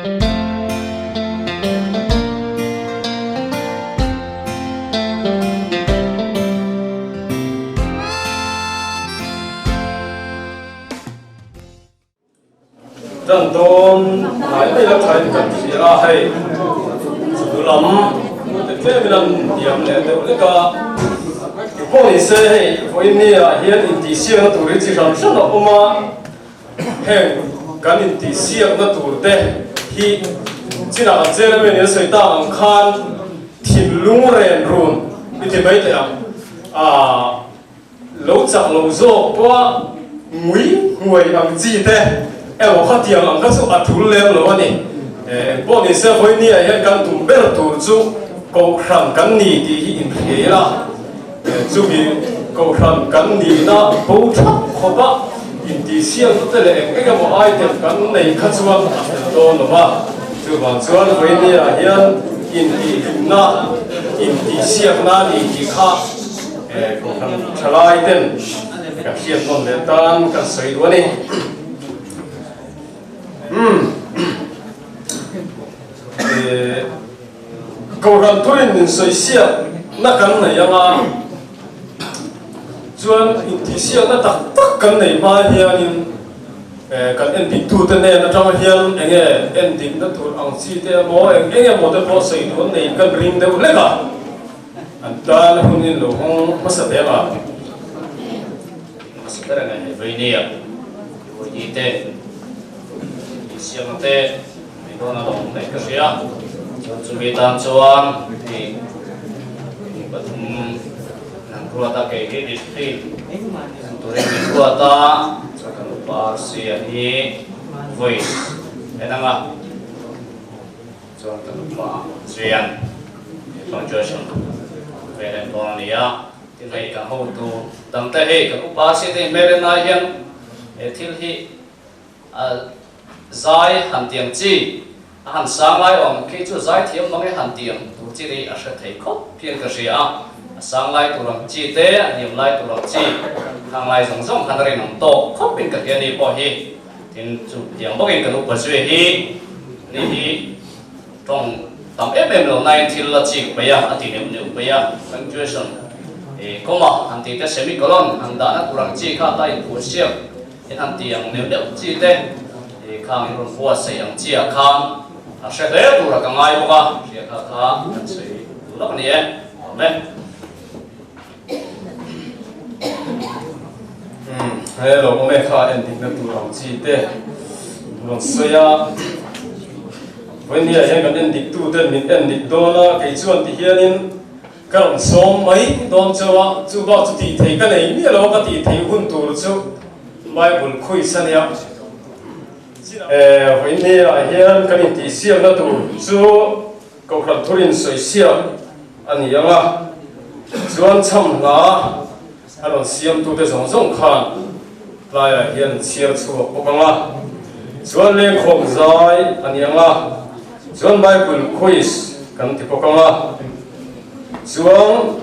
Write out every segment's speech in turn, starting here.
Tan dawn hnai mai la thain kan hria a, hei chu lam te tlemin an diam leh deuh lek a, engpawh ni se hei vawiin ni ah hian intihsiakna tur hi chi hran hran a awm a, heng kan intihsiakna tur te hi chinah kan chen ami nia sawi tak ang khan thinlung ren run i ti mai teh ang ah. Lo chak lo zawk pawha ngui hnuai ang chi te emaw khatiang ang kha chu a thul lem lo a ni. Engpawh ni se vawinia hian kan tum ber tur chu Kohhran kan ni tih hi inhria ila, chumi Kohhran kan nihna bo thap khawpa intihsiakna te leh eng eng emaw item kan nei kha chuan a fel dawn lo va. Chuvang chuan vawinia hian intihhlimna, intihsiakna a ni tih kha Kohhran thalai ten ka hriat nawn leh tan kan sawi duh a ni. Umm. Kohhran thurin min sawi siak na kan nei anga chuan intihsiakna tak tak kan nei hma hianin kan endik tute nen atang hian enge endikna tur ang chi te emaw eng eng emaw te pawh sawi duh an nei kan ring deuh hlek a. An tan hun in lo hawng hmasa hle a. Hmasa ber angai hei vei nia. Vawi te, insiamna te, mai dawn a lawm mai ka hria. Chuan chumi tan chuan hei mi pathum an ruat a, kei hi discipline an turin min ruat a, chuan kan upa Rc-a hi voice en ang a. Chuan kan upa Zuian punctuation vel en dawn a ni a, tin hei kan hotu dang te hei kan upa si te hmel en lai hian he thil hi a zai han tiang chi a han sang lai awm khi chu zai thiam mang e han tiang tur chi te hi a hre thei khawp hian ka hria a, a sang lai tur ang chi te a hniam lai tur ang chi khang lai zawng zawng khan a rinawm tawk khawp in ka hria ni pawh hi. Tin, chu tiang bawkin kan upa zui hi ni hi tawng tam em em lo nain thil la chik peih a, a ti neuh neuh peih a, punctuation i comma han tih te, semicolon han dahna tur ang chi kha ta inphuh siam in han ti ang neuh neuh chi te i khang in rawn buatsaih ang chi ah khan a hre hle turah ka ngai bawk a, hria kha kha kan sawi duh lawk a ni e, awm e. He lo awm e kha endikna tur ang chi te rawn sawi a, vawinia hian kan endik tu ten min endik dawn a, kei chuan ti hianin ka rawn sawm mai dawn chauh a, chu bak chu tih thei ka nei miah lo a, ka tih theih hun tur chu Bible quiz a nia. Vawinia hian kan intihsiakna tur chu Kohhran thurin sawi siak a ni ang a, chuan chham hla a rawn siamtute zawng zawng khan tlaiah hian an chhiar chhuak bawk ang a, chuan lengkhawm zai a ni ang a, chuan Bible quiz kan ti bawk ang a, chuan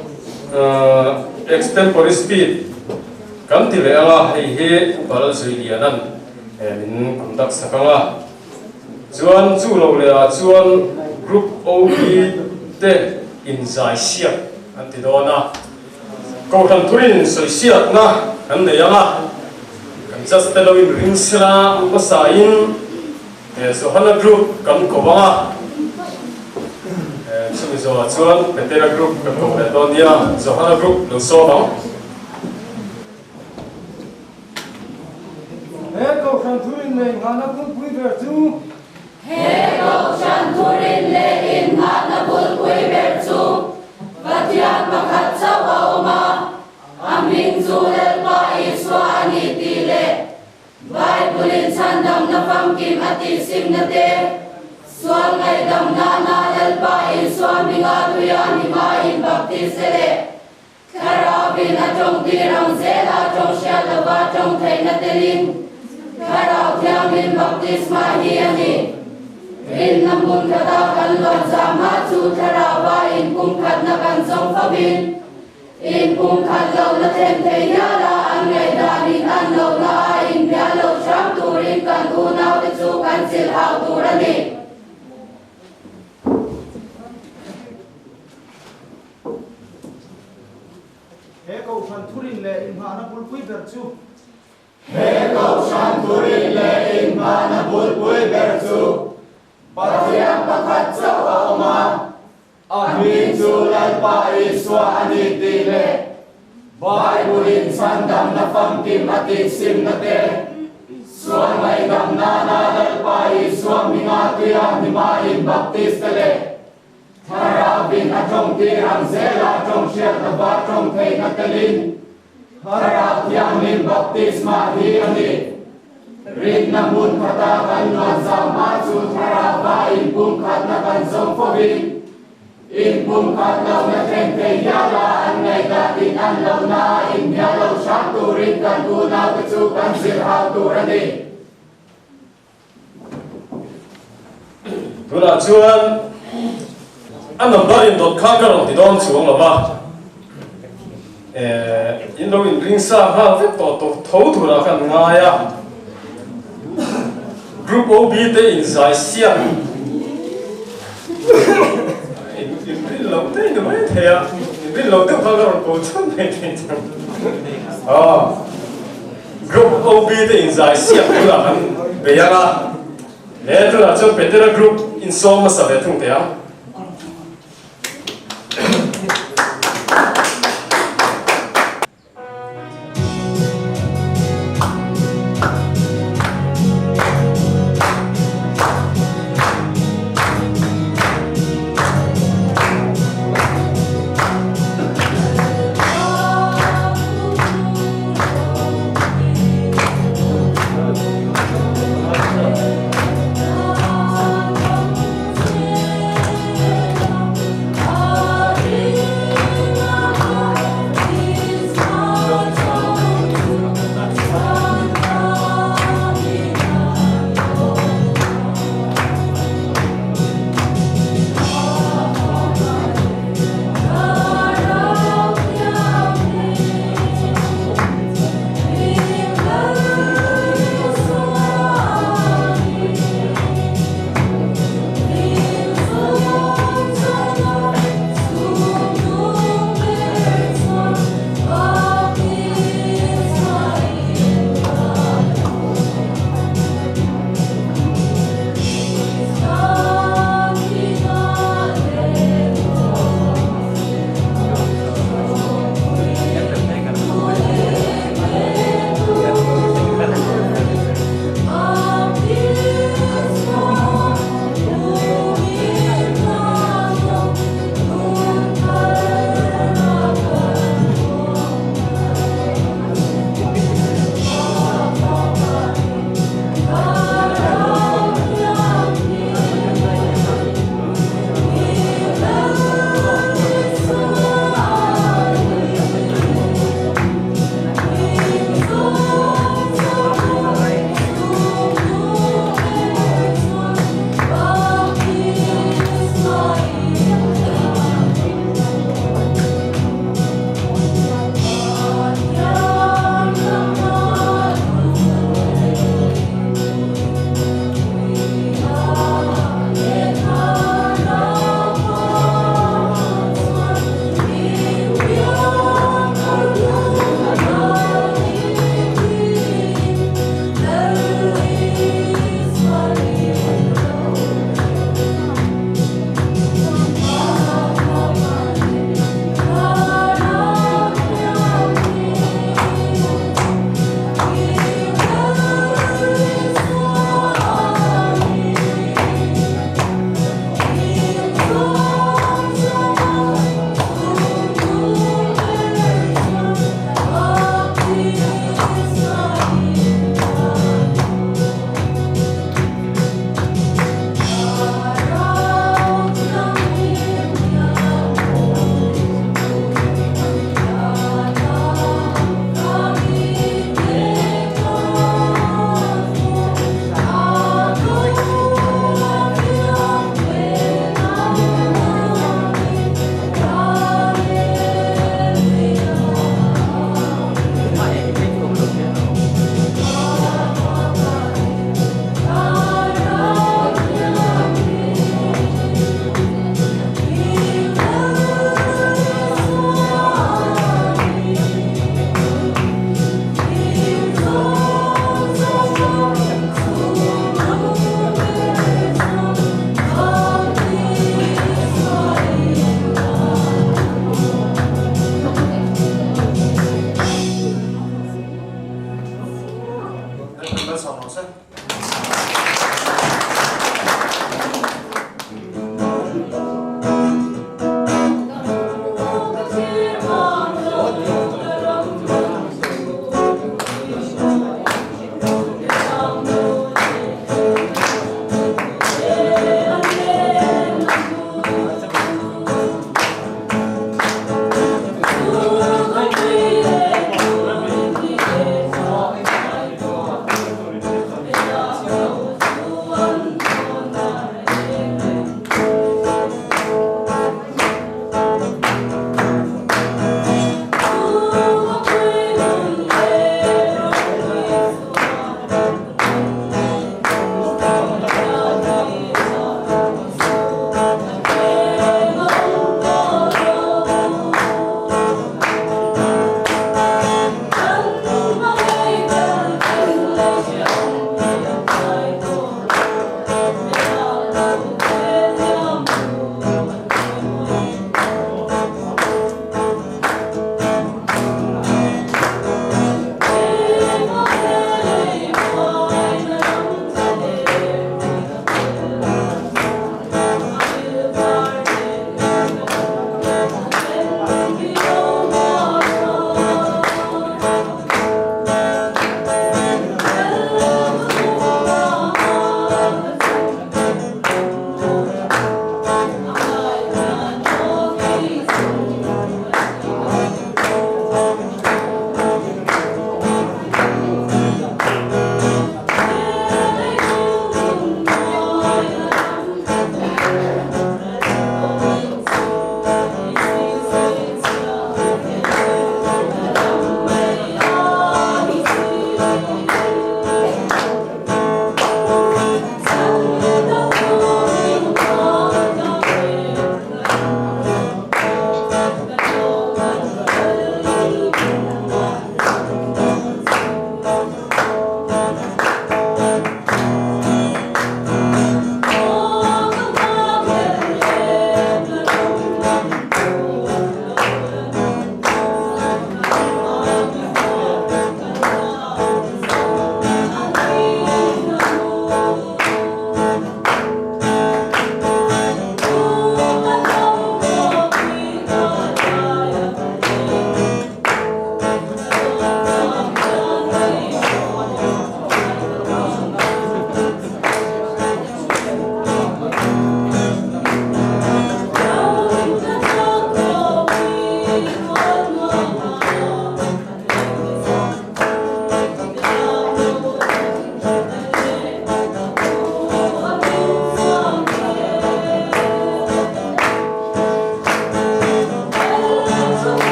extempore speed kan ti leh ang a, hei hi Upa Lalzuiliana'n min conduct sak ang a. Chuan chu lo leh ah chuan Group OB te inzai siak an ti dawn a, Kohhran thurin insawi siakna kan nei ang a, kan just te lo inring sela hmasa in Johana Group kan ko ang a, chumi zawhah chuan Petera Group kan ko leh dawn nia, Johana Group lo sawm ang. He Kohhran thurin leh inghahna bulpui ber chu. He Kohhran thurin leh inghahna bulpui ber chu Pathian pakhat chauh a awm a, a hming chu Lalpa Isua a ni tih leh Bible-in chhandamna famkim a tihsimna te, sual ngaihdamna na Lalpa Isua hminga tuia hnima inbaptis te leh Thlarauin a tawng tir ang zel a, tawng hriat lova tawng theihna telin Thlarau Thianghlim baptisma hi a ni. Rinna hmun khata kan luan zam hma chu Thlarauva inpumkhatna kan zawng fovin, inpumkhat lohna thlen thei hial a, an ngaihdanin an lohna a inhnial lo hram turin kan unaute chu kan chilh hau tur a ni. innghahna bulpui ber chu. He Kohhran thurin leh innghahna bulpui ber chu Pathian pakhat chauh a awm a, a hming chu Lalpa Isua a ni tih leh Bible-in chhandamna famkim a tihsimna te, sual ngaihdam nana Lalpa Isua hminga tuia hnima inbaptis te leh Thlarau-in a tawng tir ang zela tawng hriat lova tawng theihna telin Thlarau Thianghlim baptisma hi a ni. Rinna hmun khata kan luan zau hma chu Thlarauva inpumkhatna kan zawng fovin, inpumkhat lohna thleng thei hiala an ngaihdah in an lohna a inhnial lo hram turin kan unaute chu kan zirhau tur a ni. Tunah chuan a number in dawt kha ka rawn ti dawn chuang lo va, in lo inring sa nghal vek tawh tawh tho turah khan ngai a, Group OB te inzai siam inrin lo te ni mai thei a, inrin lo deuh kha ka rawn ko chhan mai thei chu. Group OB te inzai siak tunah kan bei ang a, he tunah chuan Petera group insawm hmasa ve thung teh ang.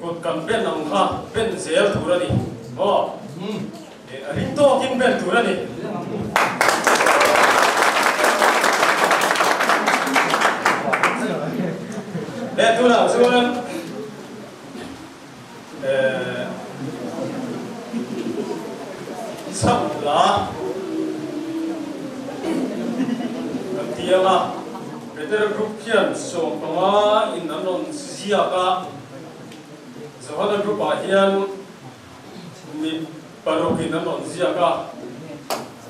Kut kan ben ang kha ben zel tur a ni maw? Ring tawkin ben tur a ni. Leh tunah chuan Chhak la kan ti ang a, Petera group hian 15 in an rawn ziak a, Johana group ah hian mi paruk in an rawn ziak a,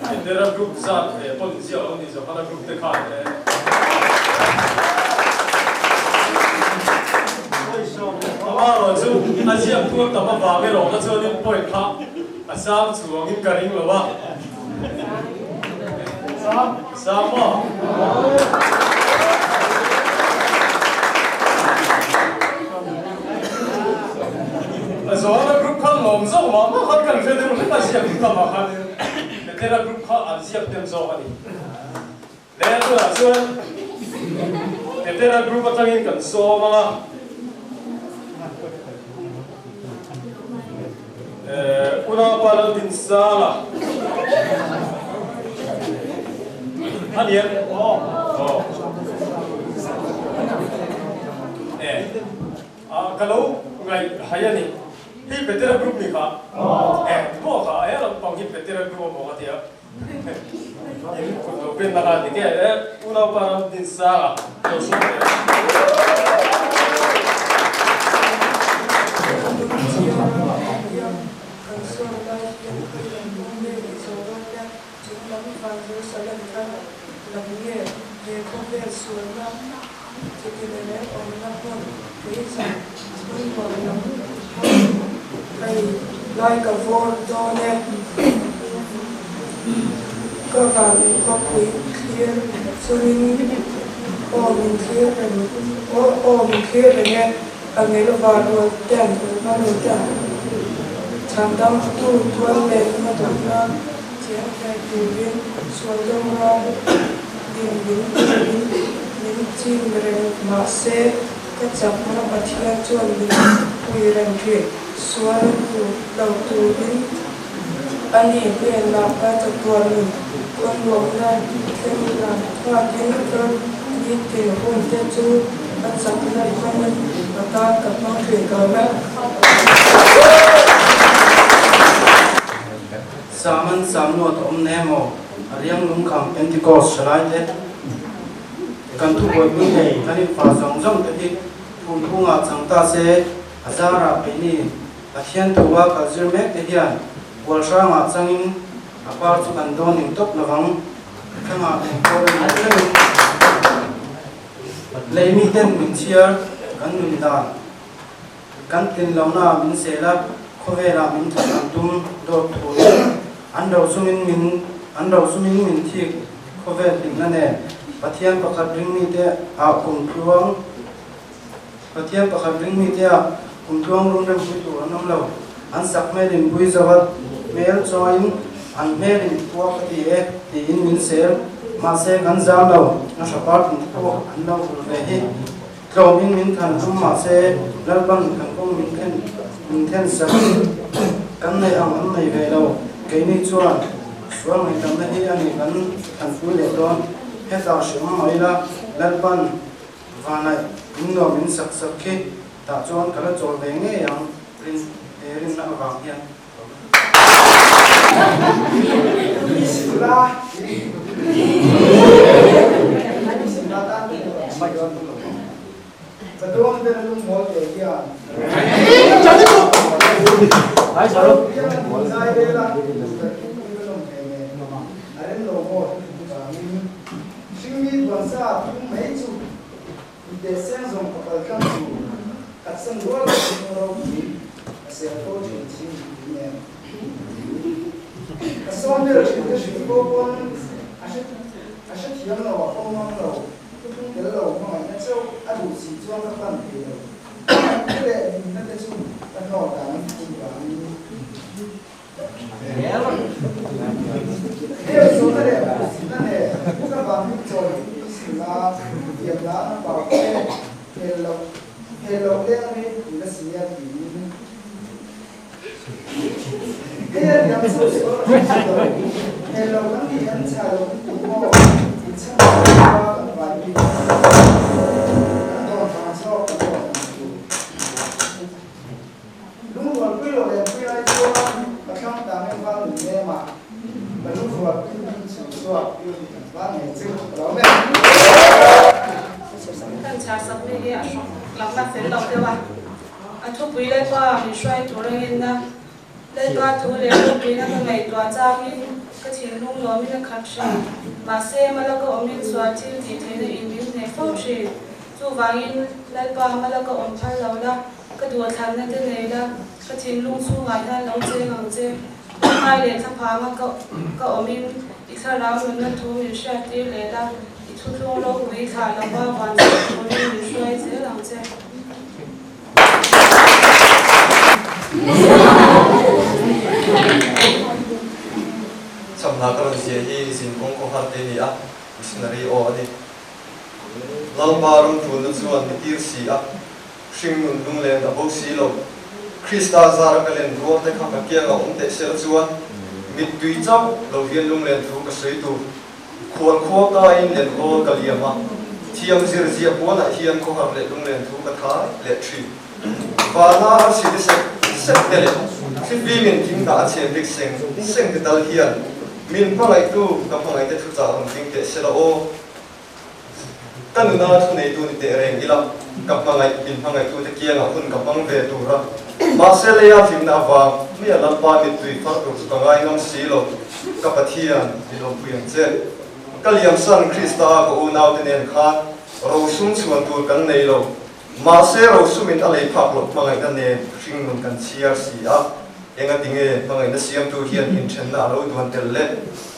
Petera group zat ve pawh in ziak lo ni Johana group te khan e. Amaherawhchu a ziak tu a tam avang erawh kha chuanin point kha a sang chuangin ka ring lo a. Sang maw? A zawhna group kha lawm zawk mah mah khan kan hre deuh hlek a ziak tu tamah khanin Petera group kha an ziak tem zawk a ni. Leh tunah chuan Petera group atangin kan sawm ang a. Unaupa Laldinsanga a ni em? Aw. Ka lo ngaih hai a ni. Hei Petera group ni kha. Eh, pawh kha he lampang hi Petera group a maw ka ti a. In kut lo pen na kha ni ke e unaupa Ramdinsanga lo sawm ve. Kan sawn lai hian khawi lam kawng nge i zawh dawn le? Chung lam van Jerusalem thar lam nge he khawvel sualna chitin reng awmna hmun kei zawng chhung nuam lam hawi kai lai ka vawr dawn e. Ka van in khawpui thlir chungin aw min thlir reng aw min thlir reng e. A ngel var rual ten var rual ten chhandam tu tual leh na dawtna cheng ve turin sual deuh ral din min turin min chim reng mahse ka chakna Pathian chuan min pui reng thin. Sual lo turin a ni hnenah ka chatuan nun kawngnuamna thleng dan nghakin ka nitin hun te chu a chakna hmangin a tan ka hmang thin ka lawm e. Saman Samnuat a awm ne maw? A riang lungkham Pentecost hre lai te kan thubuaipui nei kan infa zawng zawng te hi phumphungah chang ta se a zarah keini Pathian thua kal zir mek te hian kual hrangah changin a par chu kan dawn ning tawp lovang. Thangah eng pawh en loh rengin lei miten min chhiar kan nun dan kan tlin lohna min sel a, khawvelah min that an tum dawt thuin an rosumin min an rosumin min thik khawvel hlimna nen Pathian pakhat ringmite ah kum tluang Pathian pakhat ring mite ah kum tluang rum rem pui tur an awm lo. An sak hmel in pui zo a, hmel chawiin an hmel in pua ka ti e tiin min sel. Mahse kan zam lo, a hrapar tin te pawh an lo vul ve hi. Tlawm in min than tum mahse Lalpan kan kawng min thlen min thlen sak kan nei ang an nei ve lo. Keini chuan sual ngaihdamna hi a ni kan than pui leh dawn. Hetah hrim mai la Lalpan Vanlaih in nuam in sak sak khi tah chuan ka la chawl ve ngei ang rin he rinna avang hian. Hringmi tuansa phung mai chu mite seng zawng ka pal tlang chu phatsan rual lo in aw ropui a sel fo thin thin tih nen ka sawn vel thin ka hrilh fo pawn a hre a hre thiam lo a pawm ngam lo thuthlung tel lo hmangaihna chauh a duh si chuan ka pan thei lo hmangaihna leh hlimna te chu ka hnawt ang tih vangin Hei a liam chauh sual ka hre si lo. Hel lo kan nih an chhah lo kan tum maw? In chhan lo khua kan vai bik ang a. Kan dawn vang zawk kan dawn ang chu. Lungrualpui lo lenpui ai chuan ka thlang tang em val nun nem a, ka lungrualpui hming chhun chhuak kan van ngei chu ka lo men. Kan chhiar sak mi hi a hrawk lamna fel lo deuh a, a thupui Lalpa min hruai tur a ngenna, Lalpa thu leh ropuina ka ngaihtuah changin ka thinlung lawmin a khat thin. Mahse, Malaka awmin sual thil tih theihna in min hneh fo thin. Chuvangin, Lalpa Malaka awm phal lo la, ka duhthlanna te nei la, ka thinlung chhungah hian lo cheng ang che. Hmai leh thlaphanga ka ka awmin i thlarau nunna thu min hriattir leh la, i thuthlung ropui thlah lova van chhawk turin min hruai zel ang che. Chhamhna ka rawn ziah hi zin kawng khaw har te a ni a, missionary aw a ni. Lalpa ram ṭulna chuan mi tir si a, hringnun lunglen a bo si lo. Krista zara ka len rual te kha ka kiangah awm teh sela chuan mittui chauh lo hian lunglen thu ka sawi tur. Khual khua kaiin len hawl ka liam a, thiam zir ziah puanah hian khawhar leh lunglen thu ka thai leh ṭhin. Vana arsi te sek sek te leh thlifim in thing dah a chhem rik seng seng te tal hian min hmangaihtu ka hmangaihte thuchah rawn ding teh sela aw. Ka nuna thu neitu ni teh reng ila, ka hmangaih min hmangaihtute kiangah hun ka hmang ve tur a. Mahse leia hlimna avang mai a Lalpa mittui far tur chu ka ngai ngam si lo. Ka Pathian, min awmpui ang che. Ka liamsan Krista a ka unaute nen khan rosum chhuan tur kan nei lo. Mahse rosumin a lei phak loh hmangaihna nen hringnun kan chhiar si a. Engatinge hmangaihna siamtu hian inthenna a lo duan tel le?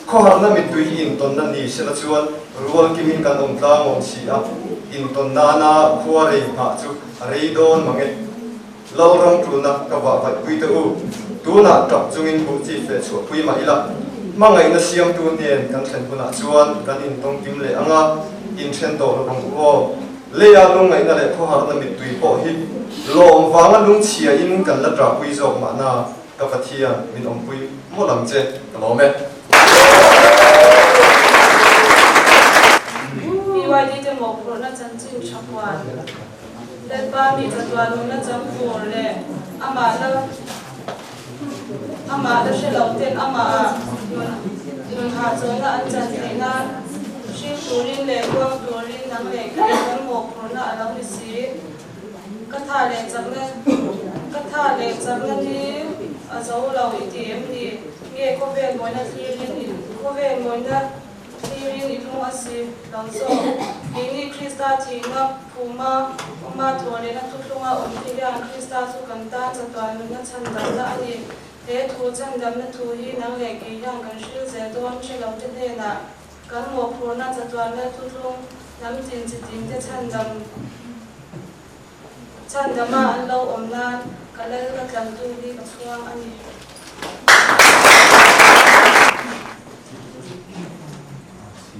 Khawharna mittui hi intawnna ni sela chuan rual kimin kan awm tlang awm si a, intawn nana khua rei nghah chu a rei dawn mang e. Lalram ṭulna ka vah vaihpui teh u, tunah ṭap chungin buh chi feh chhuahpui mah ila, hmangaihna siamtu hnen kan thlen hunah chuan kan intawng kim leh ang a, inthen tawh lo ang u aw. Leia lungngaihna leh khawharna mittui pawh hi lawm vanga lungchhia in kan la ṭahpui zawk mahna ka Pathian min awmpui mawlh ang che, ka lawm e. BYD te mawhphurhna chanchin tha huan Lalpa mi chatuah nunna chang tur leh amah la amah la hre lo ten amah ah nun nun hahchawlna an chan theih nan hring turin leh kuang turin nang leh kei kan mawhphurhna a lo ni si. Ka tha leh chakna ka tha leh chakna ni a zo lo i ti em ni? Nge khawvel mawina thlirin i khawvel mawina thlirin i lung a si lo zawk? Keini Krista thihna phuma awma thaw lehna thuthlunga awm te hian Krista chu kan tan chatuan nunna chhandamna a ni. He thu chhandamna thu hi nang leh kei hian kan hril zel dawn hre lo te hnenah kan mawhphurhna chatuanna thuthlung hnam chin chi tin te chhandam Chhandama an lo awm nan ka lal ka tlantu hi ka chhuang a ni.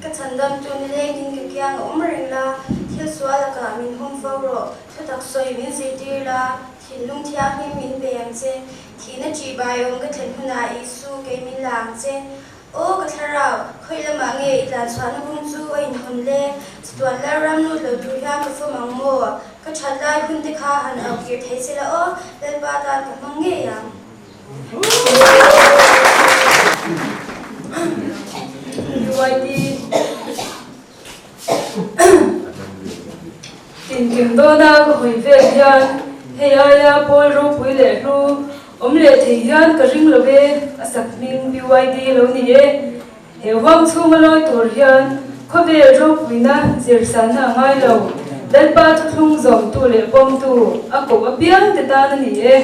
Ka chhandamtu nilengin ka kiang a awm reng la, thil sual lakah min hum fo rawh, thutak sawi min zirtir la, thinlung thianghlim min pe ang che, thihna ṭih baiawm ka thlen hunah Isu kei min la ang che. Aw ka thlarau, khawi lamah nge i tlan chhuahna kawng chu a inhawn le? Chatuan lar ram lut lo tur hian ka fawm ang maw? Ka that lai hun te kha han au kir thei che la aw, Lalpa tan ka hmang ngei ang. UID Tinkim dawna ka hawi vel hian hei aia pawl ropui leh hlu awm leh thei hian ka ring lo e, a sak hming BYD lo ni e. He huang chhunga lawi tur hian khawvel ropuina zirsanna a ngai lo, Lalpa thuthlung zawmtu leh pawmtu a koh apiang te tan a ni e.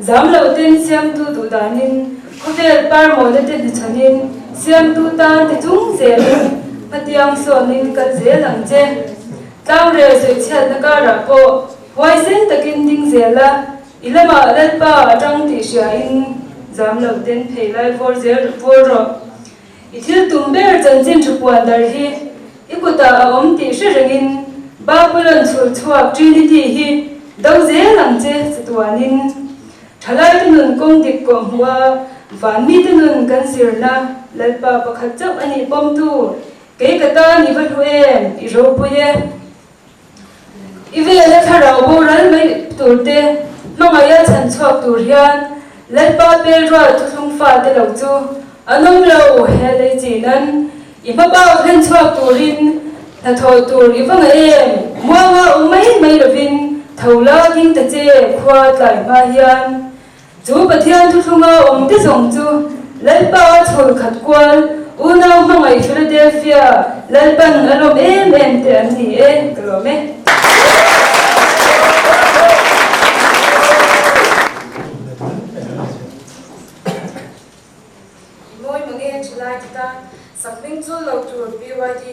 Zam lo ten siamtu duh danin khawvel parmawna te hnuchhanin siamtu tan ti chung zelin hmatiang sawnin kal zel ang che. Tlangrel sawichhiatna karah pawh huaisen takin ding zel a, i lamah Lalpa a tang tih hriain zam lo ten phei lai vawr zel vawr rawh. I thil tum ber chanchin thu puan dar hi i kutah a awm tih hre rengin Babulon chhul chhuak Trinity hi do zel ang che chatuanin Thalaite nun kawng dik kawh hmuh a. Van mite nun kan zirna Lalpa pakhat chauh a nih pawmtu kei ka tan i va hlu em, i ropui e. I vela thlarau boral mai turte hmangaiha chhan chhuak tur hian Lalpa pelrual thuthlung fate lo chu an awm lo, he lei chinan i hmabak hlen chhuak turin hnathawh tur i va ngah em? Muanga awm mai mai lovin tho la ding ta che khua tlai hma hian Chu Pathian thuthlunga awm te zawng chu Lalpa a chhul khat kual unau hmangaih Philadelphia Lalpan a lawm em em te an ni e, ka lawm e. Mawi mange thalai te tan sakhming chul lo tur PYD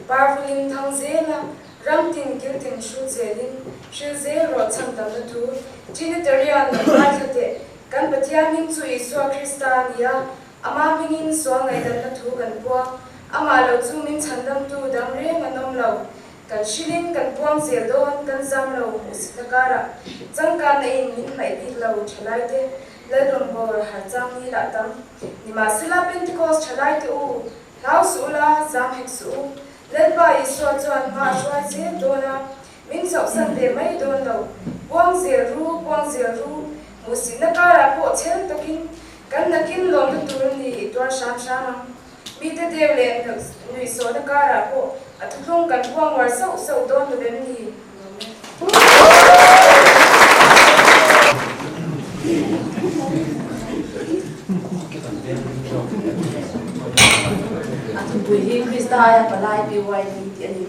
Parvulin thang zela Ram tin kil tin hrut zelin hril zel rawh chhan tamna thu Trinitarian lo ngaithla teh. Kan Pathian hming chu Isua Krista a ni a, Ama hmingin sual ngaihdanna thu kan puang. Amah lo chu min chhandamtu dang reng an awm lo. Kan hrilin kan puang zel dawn, kan zam lo hmuhsitna karah changkanna in min hmaih bik lo thalaite Lalrawngbawr har chang ni lah tam. Nimahsela Pentecost thalaite u, hlau suh ula, zam hek suh u. Lalpa Isua chuan hma a hruai zel dawn a, min chauhsan ve mai dawn lo. Puang zel ru, puang zel ru, hmuhsitna karah pawh chhel takin kan nakin lawmna tur a ni i tuar hram hram ang. Mite deu leh nuihsawhna karah pawh a thuthlung kan puang uar sauh sauh dawn lo em ni? A thupui hi Krista aia palai PYD tih a ni.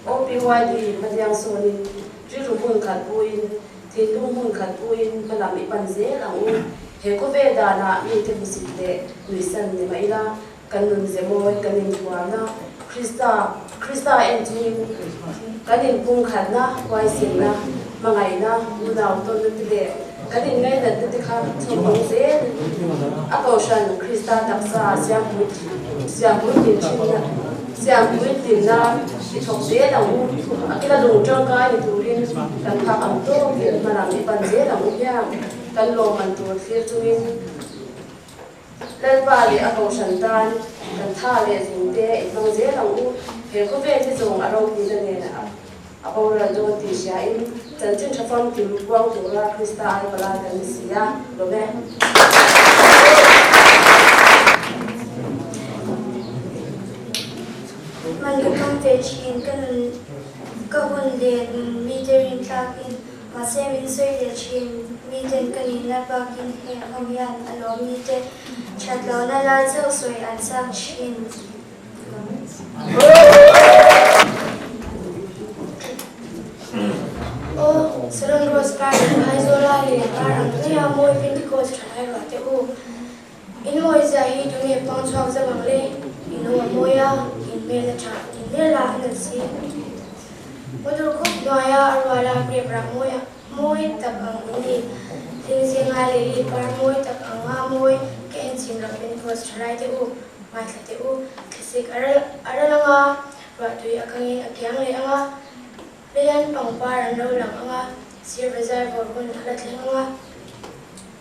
Aw PYD hmatiang sawnin rilru hmun khat puin, thinlung hmun khat puin hmalam i pan zel ang u. He khawvel danah mite hmusit leh nuihsan ni mah ila, Kan nun ze mawi, kan inhuamna, Krista, Krista en chungin kan inpumkhatna, huaisenna, hmangaihna, unau tawnna te leh kan inngainatna te kha chhawm zel a kohhran Krista taksa siampui siampui tlin thinna siampui tlinna i thawk zel ang u. A kila lung tangkai ni turin kan phak ang tawkin hmalam i pan zel ang u hiang kan lawmman tur thlir chungin Lalpa leh a kohhran tan kan tha leh zung te i hmang zel ang u. He khawvel hi zawng a ropuina nen a boral dawn tih hriain chanchin tha famkim puang tura Krista ai palai kan ni si a, lawm e. Man ka tum ve thin, ka nun ka hun leh nun mite rintlakin Mahse min sawi leh thin, miten ka nihna bakin heng ho hian a lawm mite that lohna lai chauh sawi an chak thin. Aw, Saron Rose par leh Phaizawla leh par ang maia mawi Pentecost thalai ruah te u. In mawi zia hi tunge pang chhuak zauh ang le? In aw a mawi a, in hmel a tha, in hmel lah a nalh si. Motor khup hnuaia a ruala grep rah mawi mawi tak ang in ni. Thing zinga lily par mawi tak ang nga mawi ka en chim loh Pentecost thalai te u, ngaithla teh u, thlasik a ral a ral anga, ruahtui a kangin a kiang leh anga, leian pangpar an ro lang anga, sir bazar vawr hun a la thleng anga.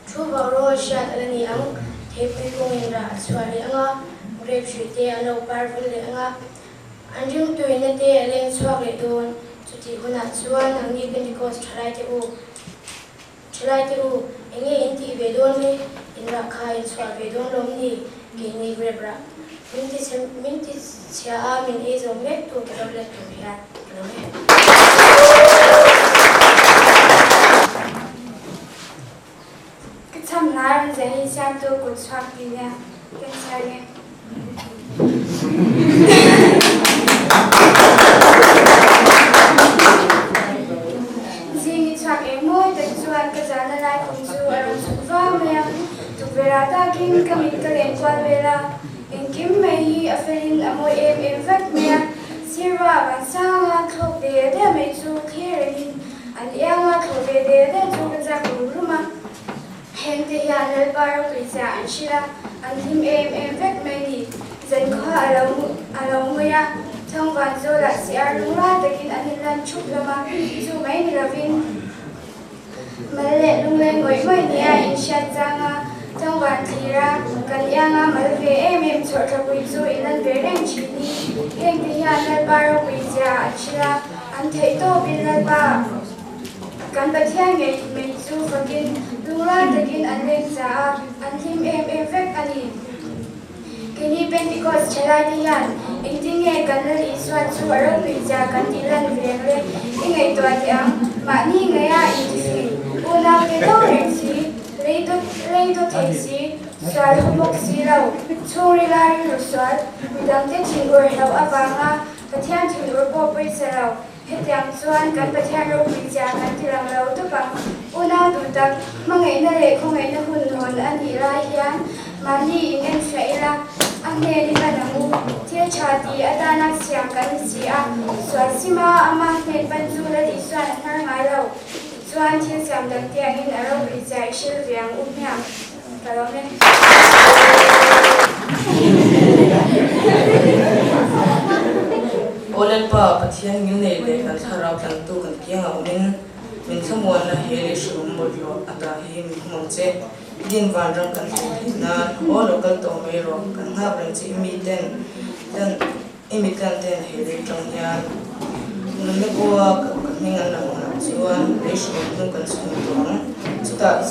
Thu vau rawl hriat a la ni ang, theipui kungin rah a chhuah leh anga, grape hrui te an lo par vul leh anga, an ringtuina te a leng chhuak leh dawn. Chutih hunah chuan nangni Pentecost thalai te u, thalai te u, enge in tih ve dawn le? In rah kha in chhuah ve dawn lawm ni? Keini grape rah min ti chhe min ti chhia a, min ei zo mek tur te lo let tur hian ka lo e. Ka cham lai rawn zia hi siamtu kut chhuak ti nia kan chhiar nge. Zing i chhuak eng mawi tak chuan ka zahna lai kum chu a rawn chhuk vang mai a, tukverh ah takin ka mit ka len kual vel a, engkim mai hi a felin a mawi em em vek mai a, sirva vansanga thlawk ve der mai chu thlir rengin An ianga thlawh ve de de chu ka chak rum rum a, hengte hian Lalpa ropuizia an hrilh a, an hlim em em vek mai ni. Zankhua a lo a lo ngawi a, Thangvan zawlah siar lungrual takin an inlan thup hlawm a, chu mai ni lovin mal leh lungleng ngawih ngawih nia inhriat chang a. Changvan thlir a, kan ianga mal ve em em chhawrthlapui chu i lan ve reng thin hi. Hengte hian Lalpa ropui zia an hrilh a, an theih tawpin Lalpa kan Pathian ngei mai chu fakin lungrual takin an leng za a, an hlim em em vek a ni. Keini Pentecost thalaite hian engtin nge kan Lal Isua chu a ropui zia kan tih lan ve ang le? I ngaihtuah teh ang, mahni ngaia intifing, unaute do reng si, lei dawt lei dawt thei si, sual haw bawk si lo, chhungrila rilru sual, midangte thinur hlauh avanga Pathian thinur pawh pawisa lo, Hetiang chuan kan Pathian ropui zia kan ti lang lo tawp ang. Unau duh tak, hmangaihna leh khawngaihna hun hawn a nih lai hian mahni in en hria ila, a hnen i pan ang u. Thil tha ti atana siam kan ni si a, sual sima ama hnen pan chu Lal Isuan a hnar ngai lo. Tichuan thil siam dang te angin a ropui zia i hrilh ve ang u hmiang. Ka lawm e. Aw Lalpa, Pathian ngilnei leh kan thlarau tlantu kan kiangah awmin min thlamuanna he leh hrilhawm bawlhhlawh ata hi min khum ang che. I din vanram kan thlen theih nan aw lo kal tawh mai rawh, kan nghak reng che i miten tlan i mi tlan ten he lei tang hian nunna bua ka hming an lo ang loh chuan lei hrilhawm hnu kan chhung tawh ang. Chutah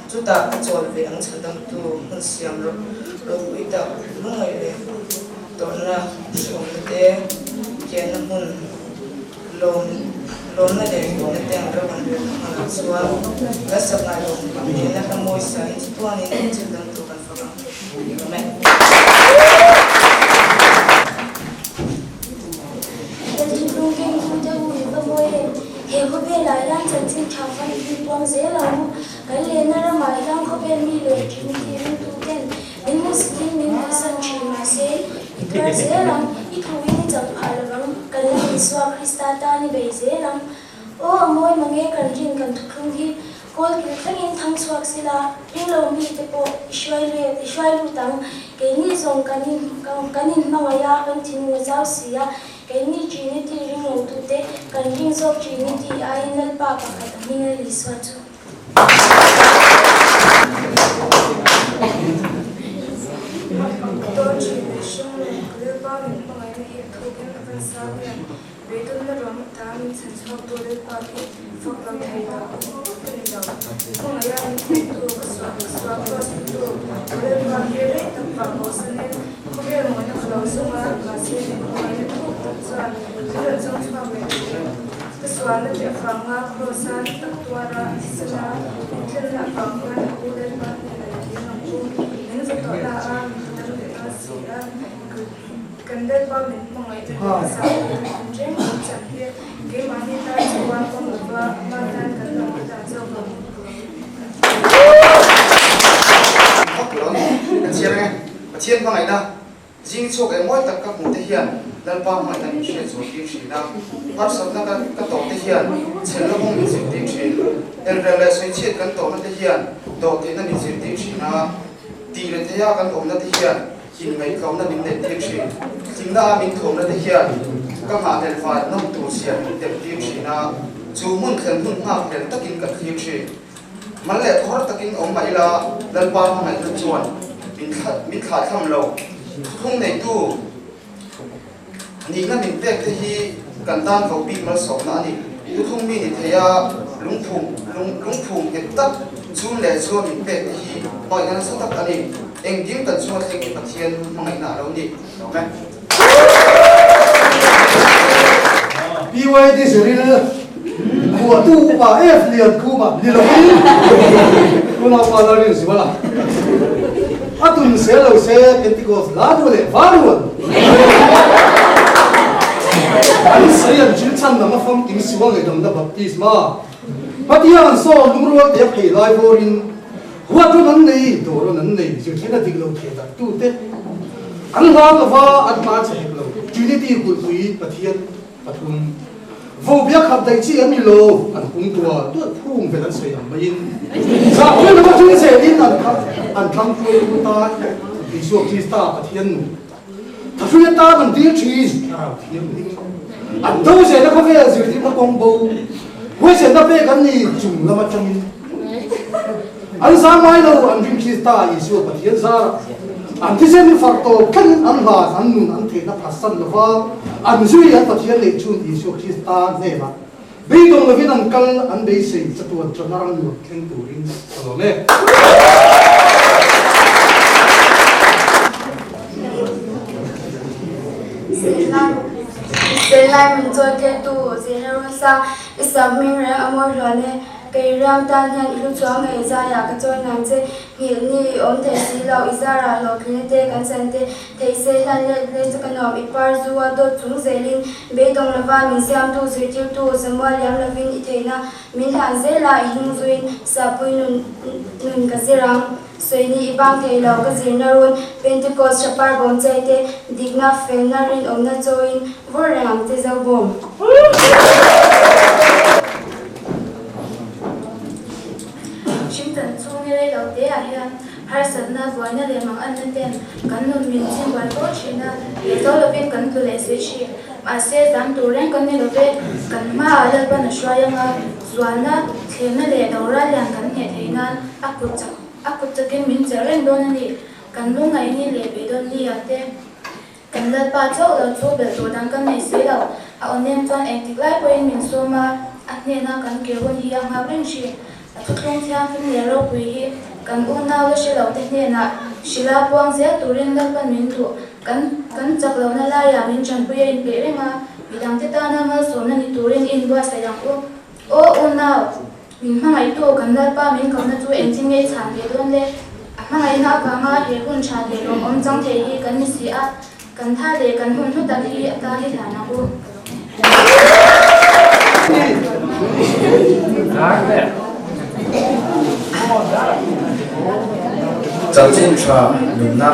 chutah ka chawl ve ang chhandamtu hmun siam ropui tak lungngaih leh Tawrhna hrehawmna te, kianna hmun, lawm lawmna leh hlimna te an ro an relna hmunah chuan kan sak ngai lo nena hla mawi sain chatuanin an thil dang tur kan fak ang. Amen. Lalthinlung keng fu te u in va mawi em? He khawvelah hian chanchin tha famkim puang zel ang u. Kan lenna ramah hian khawvel mi leh Trinity ringtu ten Min hmusitin min hawisan thin mahse, i tuar zel ang, i thuin i chauh phah lovang, kan la Isua Krista tan i bei zel ang. Aw a mawi mange kan rin kan thuthlung hi, kawl kil thlengin thang chhuak sila, ringlo mite pawh i hruai let, i hruai lut ang, keini zawng kan in kan in hmangaih a, kan thinlung a zau si a, keini Trinity ringlo tute kan ring zawk Trinity aiin Lalpa pakhat a hming Lal Isua chu. Dawn thin leh hring leh ka Lalpa min hmangaihna hi a thukin a van sang em? Beidawnna ram ata min chhan chhuaktu Lalpa hi fak lo thei lo ka ni lo. Hmangaih a min hmuhtu ka suah ka suah cross putu ka Lalpa hi rei tak vah bosanin khawvel mawina ka lo zawng a, mahse min hmangaihna thuk tak chuan min rawn zawng chhuak leh thin. Ka sualna te avanga Kraws-a tak tuara thisena min tlenna avang hian a u Lalpa hnenah i kir ang u. Min za tawh la a, min ti dam leh ta si a. Kan Lalpa min hmangaih na leh a zah leh kan inreng min chan hi keimahni tan chuan awm lova ama tan kan lo awm dan zawk ang u. Vak lo a ni. Ka chhiar ang e. Pathian hmangaihna Zing chhuak eng mawi tak ka hmuh te hian Lalpa hmangaihna min hriat zual tir thin a, harsatna ka ka tawh te hian chhelna kawng min zirtir thin. Elrel leh sawichhiat kan tawhna te hian dawhtheihna min zirtir thin a, tih leh theiha kan awmna te hian inngaihtlawmna min neih tir thin. Hlimna a min thuamna te hian ka nghahhlelh van nawm tur zia min tem tir thin a, chu hmun thlen hun nghakhlel takin ka thlir thin. Mal leh khawr takin awm mah ila Lalpa hmangaihna chuan min min thlahthlam lo. Thuthlung neitu nihna min pek te hi kan tan vo bik malsawmna a ni. Thuthlung mi ni thei a lungphum lungphum nghet tak chun leh chuan min pek te hi hmangaihna nasa tak a ni. Engkim kan chunga thleng hi Pathian hmangaihna a lo ni. Lawm e. PYD Ziril Phuahtu upa F Liankhuma ni lovin unaupa Lalrin Zuala a tun se lo se Pentecost la duh leh va rual an sawi an thil chhan lam a famkim sual ngaihdamna baptisma Pathian an sawm lungrual te a phei lai vawrin Huat rawn an nei, dawr rawn an nei, zirtirna dik lo theh darh tute an hlau lova an hma che hek lo. Trinity kulhpui Pathian pathum vo biak khap daih chi an ni lo, an pung tual tual phung vel an sawi ang maiin zahpui lova thil zelin an an thlang hruaitu tan Isua Krista Pathian nu thahrui atan an dil thin, Thlarau Thianghlim an do zelna khawvel zirtirna kawng bo huaisenna pek an ni chung lam atangin. An zam ngai lo, an ring Krista Isua Pathian zarah an thisen farh tawp thlengin an hlan, an nun an theihna phatsan lova an zui an Pathian neih chhun Isua Krista hnenah beidawng lovin an kal an beisei chatuan chawhna ram nuam thleng turin ka lawm e. Zirlai min chawitirtu zirna rualsa i sam hming reng a mawi hluan e. Kei riang tan hian i hlu chuang ngei zaiah ka chawi nang che. Nghilh ni i awm thei si lo, i zarah hlawhtlinna te kan chan te thei se hlan let let chu ka nuam. I par zu a dawt chung zelin beidawng lova min siamtu zirtirtu Samuel liam lovin i theihna min hlan zel a, i hnung zuiin sapui nun nun ka zir ang. Sawi ni i bang thei lo, ka zirna run Pentecost Shapar bawm chai te dikna felna rinawmna chawiin vur reng ang che zo bawm. Hringtan chhung ni rei lo te ah hian harsatna, buaina leh manganna ten kan nun min chim buai fo thin a, leh zo lovin kan tlu leh si thin. Mahse, zam tur reng kan ni lo ve, kan hmaah Lalpan a hruai anga zualna, thlemna leh doral lian kan hneh theih nan a kut chak a kut chakin min chelh reng dawn a ni. Kan lungngaihni leh beidawnni ah te. Kan Lalpa chauh lo chu belh tur dang kan nei si lo. A awnem chuan engtik lai pawhin min sawm a, a hnena kan kir hun hi a nghak reng thin. A thuthlung thianghlim leh ropui hi kan unau la hre lo te hnenah hrila puang zel turin Lalpan min duh. Kan kan chak lohna laiah min tanpui a inpeih reng a, midangte tana malsawmna ni turin i inbuatsaih ang u. Aw unau! Min hmangaihtu kan Lalpa min kohna chu engtin nge i chhan ve dawn le? A hmangaihna avanga he hun tha leh lawmawm chang thei hi kan ni si a, kan tha leh kan hun hlu tak hi a tan i hlan ang u. Chanchin tha nunna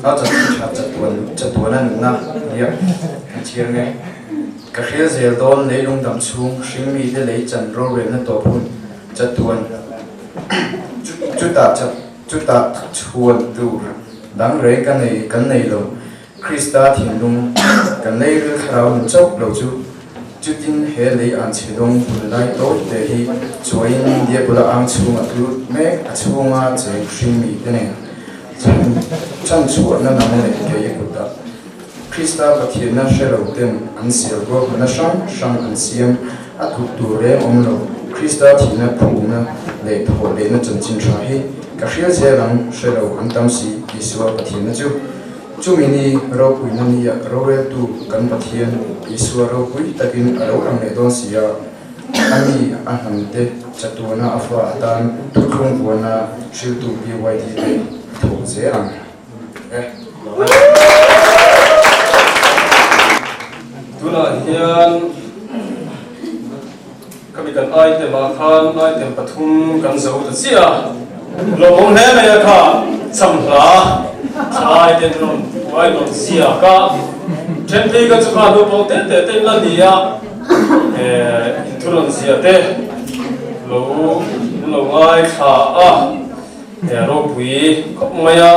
a chanchin tha chatuan chatuana nunna nia an chhiar nge. Ka hrial zel dawn leilung dam chhung hringmi te lei chan rorelna tawp hun chatuan chutah chutah chhuan tur dang reng ka nei kan nei lo. Krista thinlung kan lei ril thlarau nun chauh lo chu chutin he lei an chhe dawng hun lai tawi te hi chuaiin Diabola ang chhunga tlut mek a chhunga cheng hringmi te nen chhan chhuahna nang leh kei a kutah Krista Pathianna hre lo ten an sial ruahmanna hrang hrang an siam a tluk tur reng awm lo. Krista thihna phumna leh thawh lehna chanchin tha hi ka hrial zel ang hre lo an tam si Isua Pathianna chu. Chumi ni ropuina nia roreltu kan Pathian Isua ropui takin a lo lang leh dawn si a, a mi a hnamte chatuana a fa atan thuthlung vuana hriltu PYD te a thawk zel ang. Tunah hian khami kan item ah khan item pathum kan zo ta chiah a, lawmawm hle mai a kha chamhla thalai te an rawn uai rawn ziak a, then phei kha chu kha naupang te te te in la ni a, eh inthu rawn zia te lo lo ngaithla a. He ropui khawp mai a,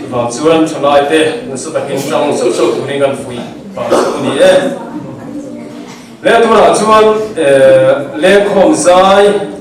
chuvang chuan thalai te nasa takin tang sauh sauh turin kan fuih vang chu a ni e. Leng turah chuan lengkhawm zai.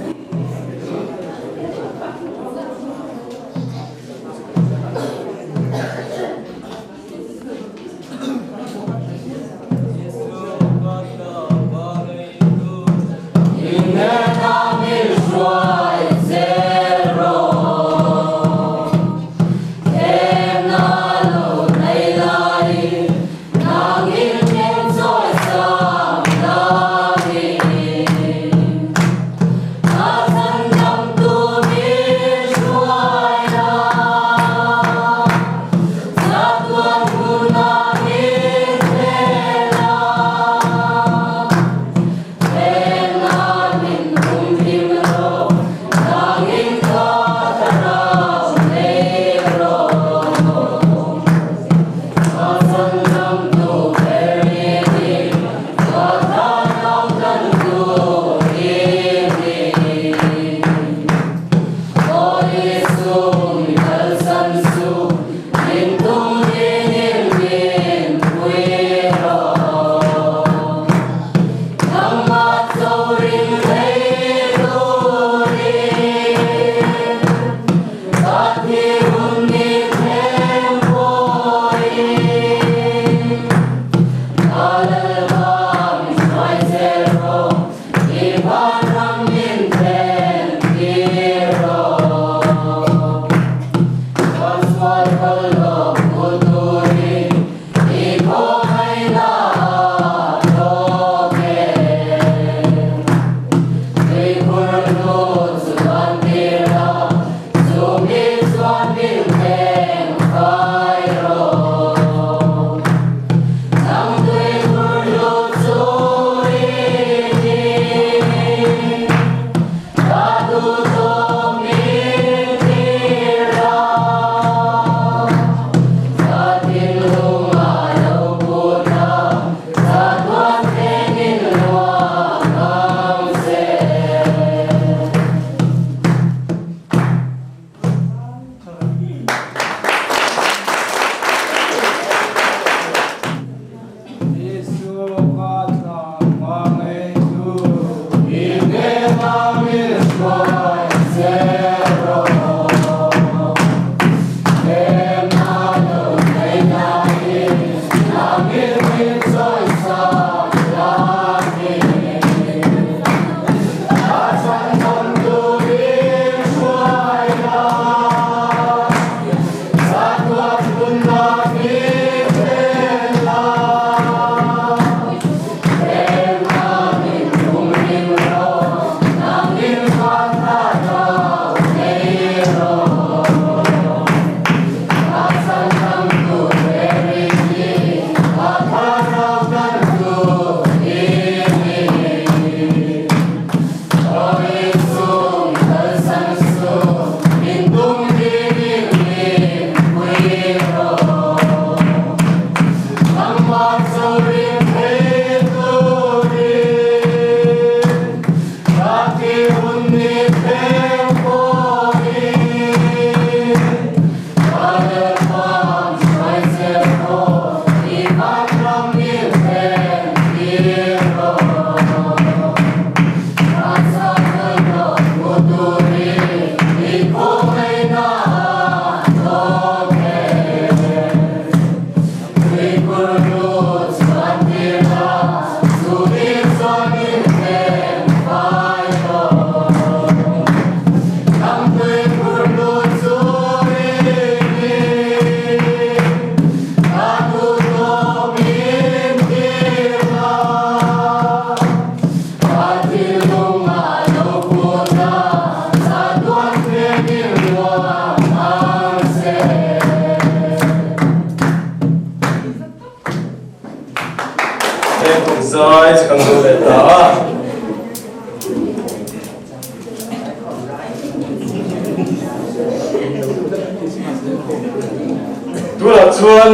Tunah chuan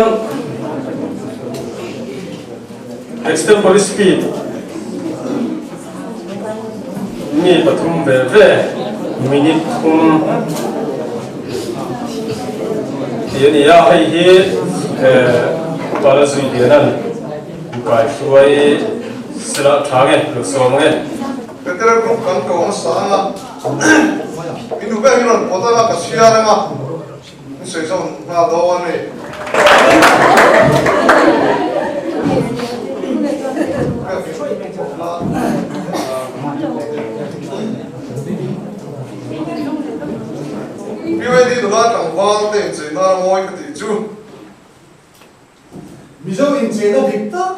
extempore speech mi pathum ve ve minute thum tih a ni a, hei hi Pala Zuilianan kaihruai sela tha nge lo sawm nge. Veteran group kan ko hmasa anga min duh ber hi rawn pawt anga ka chhiar anga min sawi zawm nghal dawn a ni. PYD nula tlangval te inchei nan a mawi ka tih chu. Mizo incheina dik tak,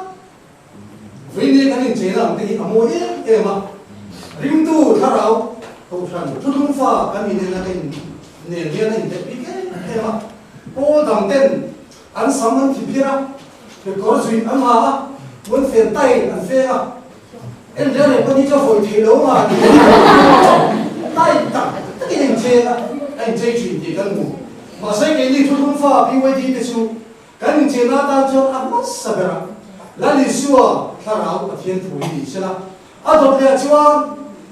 Vawinia kan incheina ang te hi a mawi em em a, ringtu thlarau kohhran thuthlung fa kan inena ka in nen hian a intelh bik em em a, pawl dang ten an sam an thi phir a, kekawr zuih an ha a, puan fen tai an feng a, en reng reng pawh hi chu a vawi thei lo nga tih tai tak takin a incheng a, a inchei thin tih kan hmu. Mahse keini thuthlung fa BYD te chu Kan inchehna atan chuan a hmasa ber a, Lal Isua thlarau Pathian thu hi ni sela, a dawt leh ah chuan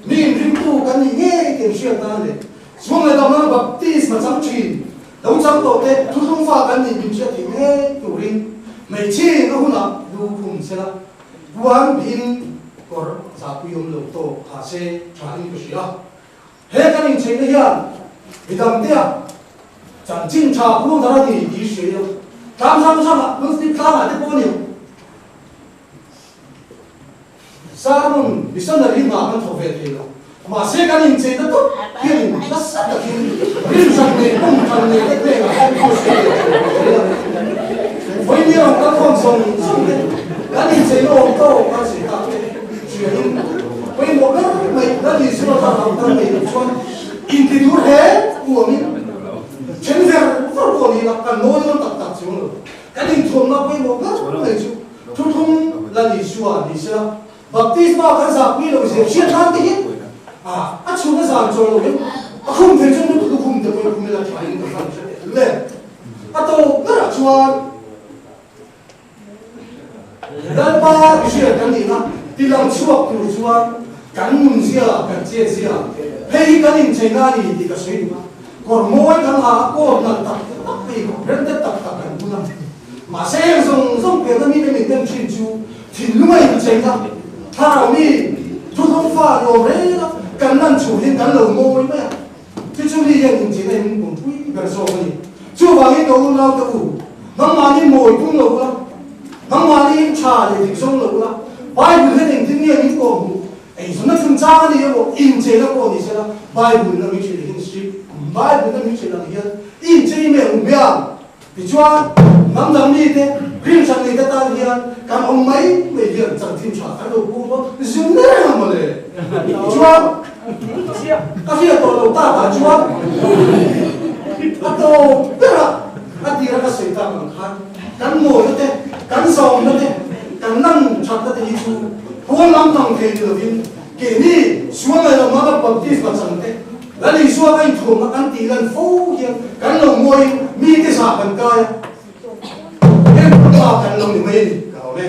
mi inringtu kan nih ngei tih an hriat nan leh chhung leh dam lama baptisma chang thin lo chang tawh te thuthlung fa kan nih min hriat theih ngei turin hmeichhin a hunah lu khum sela, puan bihin kawr zahpui awm lo tawk ha se tha in ka hria. He kan inchheihna hian midangtea chanchin tha khuang thar a ni tih hria ila, tlang hrang hrangah Pulpit tlangah te pawh a ni ang. Sermon missionary hna kan thawk ve thei lo. Mahse kan incheihna tawp hianin nasa takin rinhran leh pumhran nei te hnenah hian thu a sawi ve thei lo zel a. Vawinia rawn kal khawm zawng zawng te kan incheihna awm tawk a chhe tak te hriain Pawimawh ber mai Lal Isua thlarau kan neih loh chuan inti tur he uamin then ver ver pawh ni ila kan nawi dawn tak tak chuang lo. Kan inthuamna pawimawh ber mai chu thuthlung Lal Isua ni sela, baptisma kan zahpui loh zia hriat nan te hi A chhung a zan chawl lo hian a khum thei chuan lutuk lukhum te pawhin a khum ila tha in ka fan hre teh le. A tawp berah chuan Lalpa mihriat kan nihna tilang chhuak tur chuan kan nunzia, kan chetzia hei hi kan incheina a ni tih ka sawi duh a. Kawr mawi kan ha a, kawr nalh tak tak phei kawr rem te tak tak kan bun a. Mahse heng zawng zawng pianna mite min dem thin chu thinlung a incheina, thlarau mi thuthlung fa lawm reng a kan lan chhuah hian kan lo mawi mai a. Chu chu mi hian incheina hi min pumpui ber zawk a ni. Chuvangin ka unau te u, nangmahni mawi tum lo ula, nangmahni tha leh dik zawng lo ula, Bible hian engtin nge min kawhhmuh? Eizawnna chungchang a ni emaw, incheina pawh ni sela, Bible-in a min hrilh hian script, Bible-in a min hrilh ang hian inchei mai ang biang. Tichuan, hnam dang mite, rinhran neite tan hian kan awm mai mai hian chanchin tha kan lo pu dawn zin reng ang mawle. Tichuan, ka hriat tawh lo takah chuan a tawp berah a tira ka sawi tak ang khan kan mawina te, kan zawmna te, kan lan thatna te hi chu pawn lam dang thei ni lovin keini sual ngaih lo mah Baptist pachang te, Lal Isua ka inthuamna kan tih lan fo hian kan lo ngawiin mite zah kan kai a, heng pa kan lo ni mai a ni, ka lo le.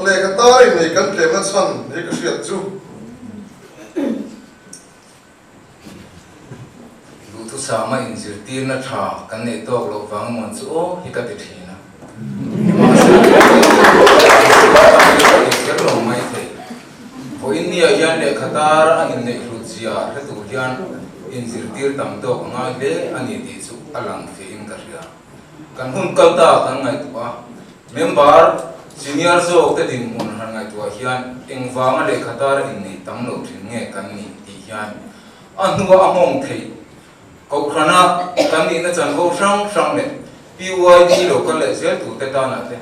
Lehkha tar in nei kan tlemna chhan hi ka hriat chu. Duhthusama inzirtirna tha kan neih tawk loh vang emawn chu aw hi ka ti thin a. Nimahsela ka ti kher lo mai thei. Vawiin niah hian lehkha tar a inneih hlut zia hre tur hian inzirtir tam tawk a ngai hle a ni tih chu a lang fiahin ka hria. Kan hun kal ta kan ngaihtuah a, member senior zawk te dinhmun han ngaihtuah hian engvanga lehkha tar innei tam lo thin nge kan nih tih hian a hnua a nghawng theih Kohhrana kan nihna chanvo hrang hrang leh PYD lo kal leh zel tur te tanah te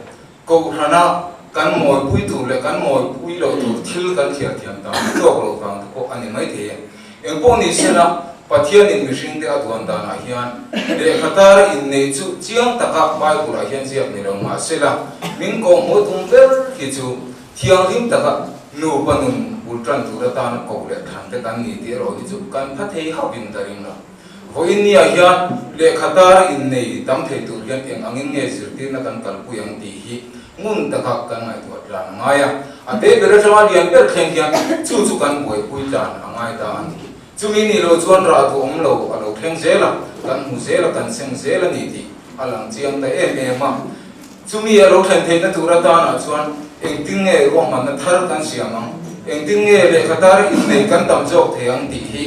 Kohhrana kan mawipui tur leh kan mawipui loh tur thil kan thiar thiam tam tawk loh vang te pawh a ni maithei e. Engpawh ni sela, Pathianin mihringte a duan danah hian lehkha tar inneih chu chiang taka Bible-ah hian ziak ni lo mah sela, min kawhhmuh tum ber hi chu thianghlim taka nupa nun bul tan tur atana koh leh thlan te kan ni tih erawh hi chu kan pha thei hauhin ka ring lo. Vawiin niah hian lehkha tar innei tam thei tur hian eng angin nge zirtirna kan kalpui ang tih hi ngun taka kan ngaihtuah tlan a ngai a. A te ber atanga lian ber thleng hian chu chu kan buaipui tlan a ngai ta a ni. Chumi nih loh chuan rah duh awm lo a lo thleng zel a, kan hmu zel a, kan seng zel a ni tih a lang chiang ta em em a. Chumi a lo thlen theihna tur atanah chuan engtin nge ruahmanna thar kan siam ang, engtin nge lehkha tar innei kan tam zawk thei ang tih hi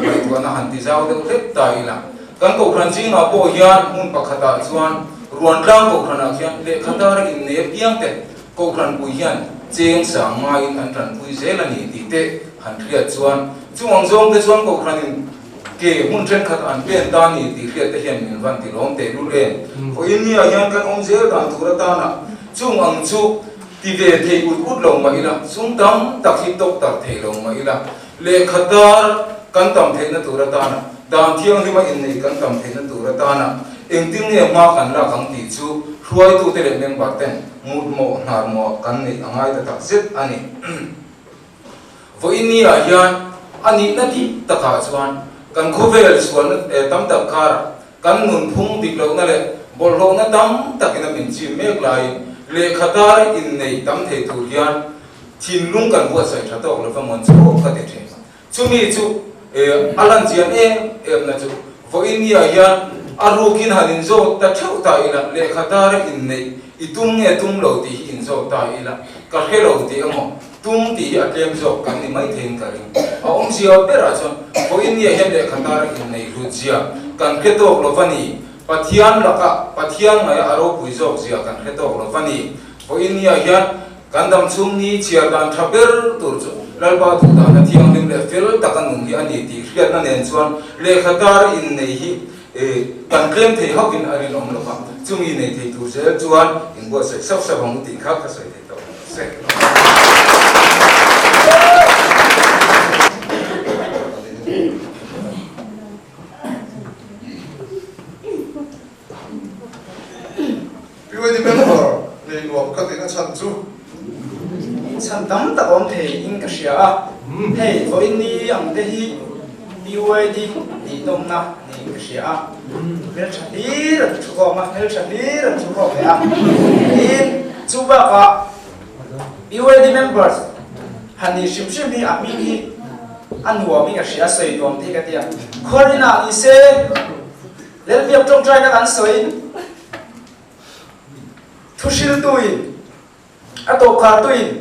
ngaihtuahna han ti zau deuh hlek ta ila. Kan kohhran zingah pawh hian hmun pakhatah chuan Ruantlang kohhranah khian lehkha tar innei apiang te kohhran pui hian cheng sang ngaiin an tanpui zel a ni tih te han hriat chuan chung ang zawng te chuan kohhranin Ke hmun thenkhat an pen ta ni tih hriat te hian min van ti lawm teh lul em? Vawiin nia hian kan awm zel dan tur atana chung ang chu ti ve thei ut ut lo mah ila, sum tam tak hi tawk tak thei lo mah ila, lehkha tar kan tam theihna tur atana, dan thianghlima inneih kan tam theihna tur atana engtin nge hma kan lak ang tih chu hruaitute leh member ten mutmawh hnarmawh kan neih a ngai ta tak zet a ni. Vawiin niah hian a nihna dik takah chuan kan khawvel sualna tam tak karah kan nunphung dik lohna leh bawlhhlawhna tam takin a min chim mek laiin lehkha tar innei tam thei tur hian thinlung kan buatsaih tha tawk lova mawn chauh ka ti thin. Chumi chu a lan chian em emna chu vawiin niah hian a rukin han inzawt ta theuh ta ila lehkha tar inneih i tum nge tum lo tih hi inzawt ta ila ka hre lo tih emaw Tum tih hi a tlem zawk kan ni mai theiin ka ring. A awmzia berah chuan vawiin nia hian lehkha tar inneih hlut zia kan hre tawk lo va ni. Pathian laka Pathian ngaia a ropui zawk zia kan hre tawk lo va ni. Vawiin nia hian kan dam chhung ni chhiar dan tha ber tur chu Lalpa duh dana thianghlim leh fel taka nun hi a ni tih hriatna nen chuan lehkha tar inneih hi kan tlem thei hauhin a rinawm lo va. Chumi nei thei tur zel chuan inbuatsaih sauh sauh ang u tih kha ka sawi thei tawh. nuam ka tihna chhan chu. Chhan tam tak awm thei in ka hria a, hei vawiin ni ang te hi PYD tih nawmna niin ka hria a, hmeltha hlir an thu khawm a, hmeltha hlir an thu khawm leh a, tin chu bakah PYD members han nih hrim hrim hi a hming hi a nuam in ka hria a, sawi nuam te hi ka tia, Khawrinah ni se Lalbiak tawngtaina kan sawi. Thuhriltuin, a tawpkhartuin,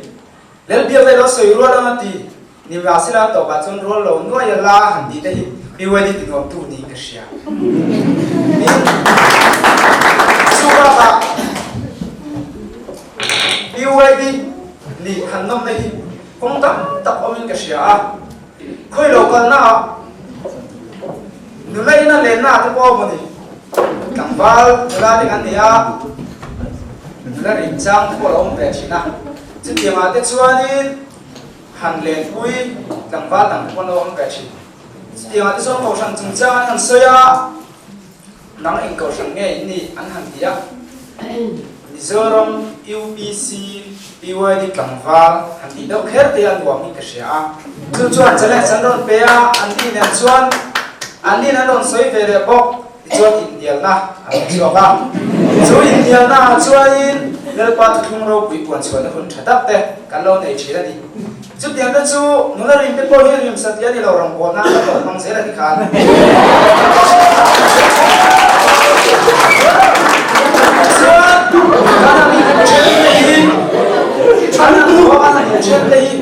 Lalbiak leh lo sawi rual ang a ti. Nimahsela a tawpah chuan rual lo nuai a la han tih te hi BYD tinuamtu niin ka hria. Tin, chu bakah BYD nih han nawmna hi kawng tam tak awmin ka hria a. Khawi lo kalnaah nula ina lenna te pawh a maw ni? Tlangval nula te kan nei a, nula rinchang te pawh a lo awm ve thin a. Chutiangah te chuanin han lenpui tlangval dang te pawh an lo awm ve thin. Chutiangah te chuan kohhran chungchang an han sawi a, Nang eng kohhran nge in nih an han ti a, Mizoram UPC PYD tlangval han tih deuh kher te a nuam in ka hria a, chu chuan challenge an rawn pe a, an ni nen chuan an nin an rawn sawi ve leh bawk tichuan inhnialna a rawn chhuak a, chu inhnialna ah chuanin Lalpa thuthlung ropui puan chhuahna hun tha tak te kan lo nei thin a ni. Chutiang te chu nula rim te pawh hi rim satliah ni lo rawngbawlna nan ka tawh hmang zel a ti khan. Chuan kan han inthen te hi kan han khua kan han inthen te hi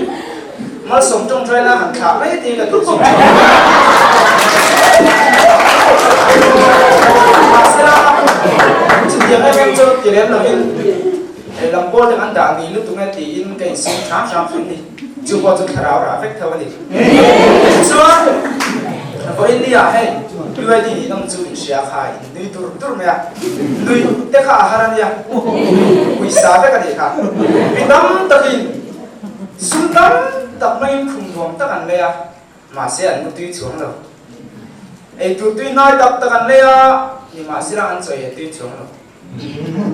malsawm tawngtaina han thlah mai te hi ka duh zawk thin. Mahsela chutiang em em chu ti lem lovin He lam pawl te kan dah ni lutuk e tiin ka insum hram hram thin ni. Chu pawh chu thlarau rah vek tho a ni. Chuan vawiin ni ah hei UID nih nawm chu in hria kha in nui dur dur mai a. Nui te kha a har a nia. Pawisa vek a nih kha. Mi tam takin sum tam tak maiin khum nuam tak an lei a, mahse an mutui chuang lo. Eitur tui hnai tak tak an lei a, nimahsela an chawi he tui chuang lo.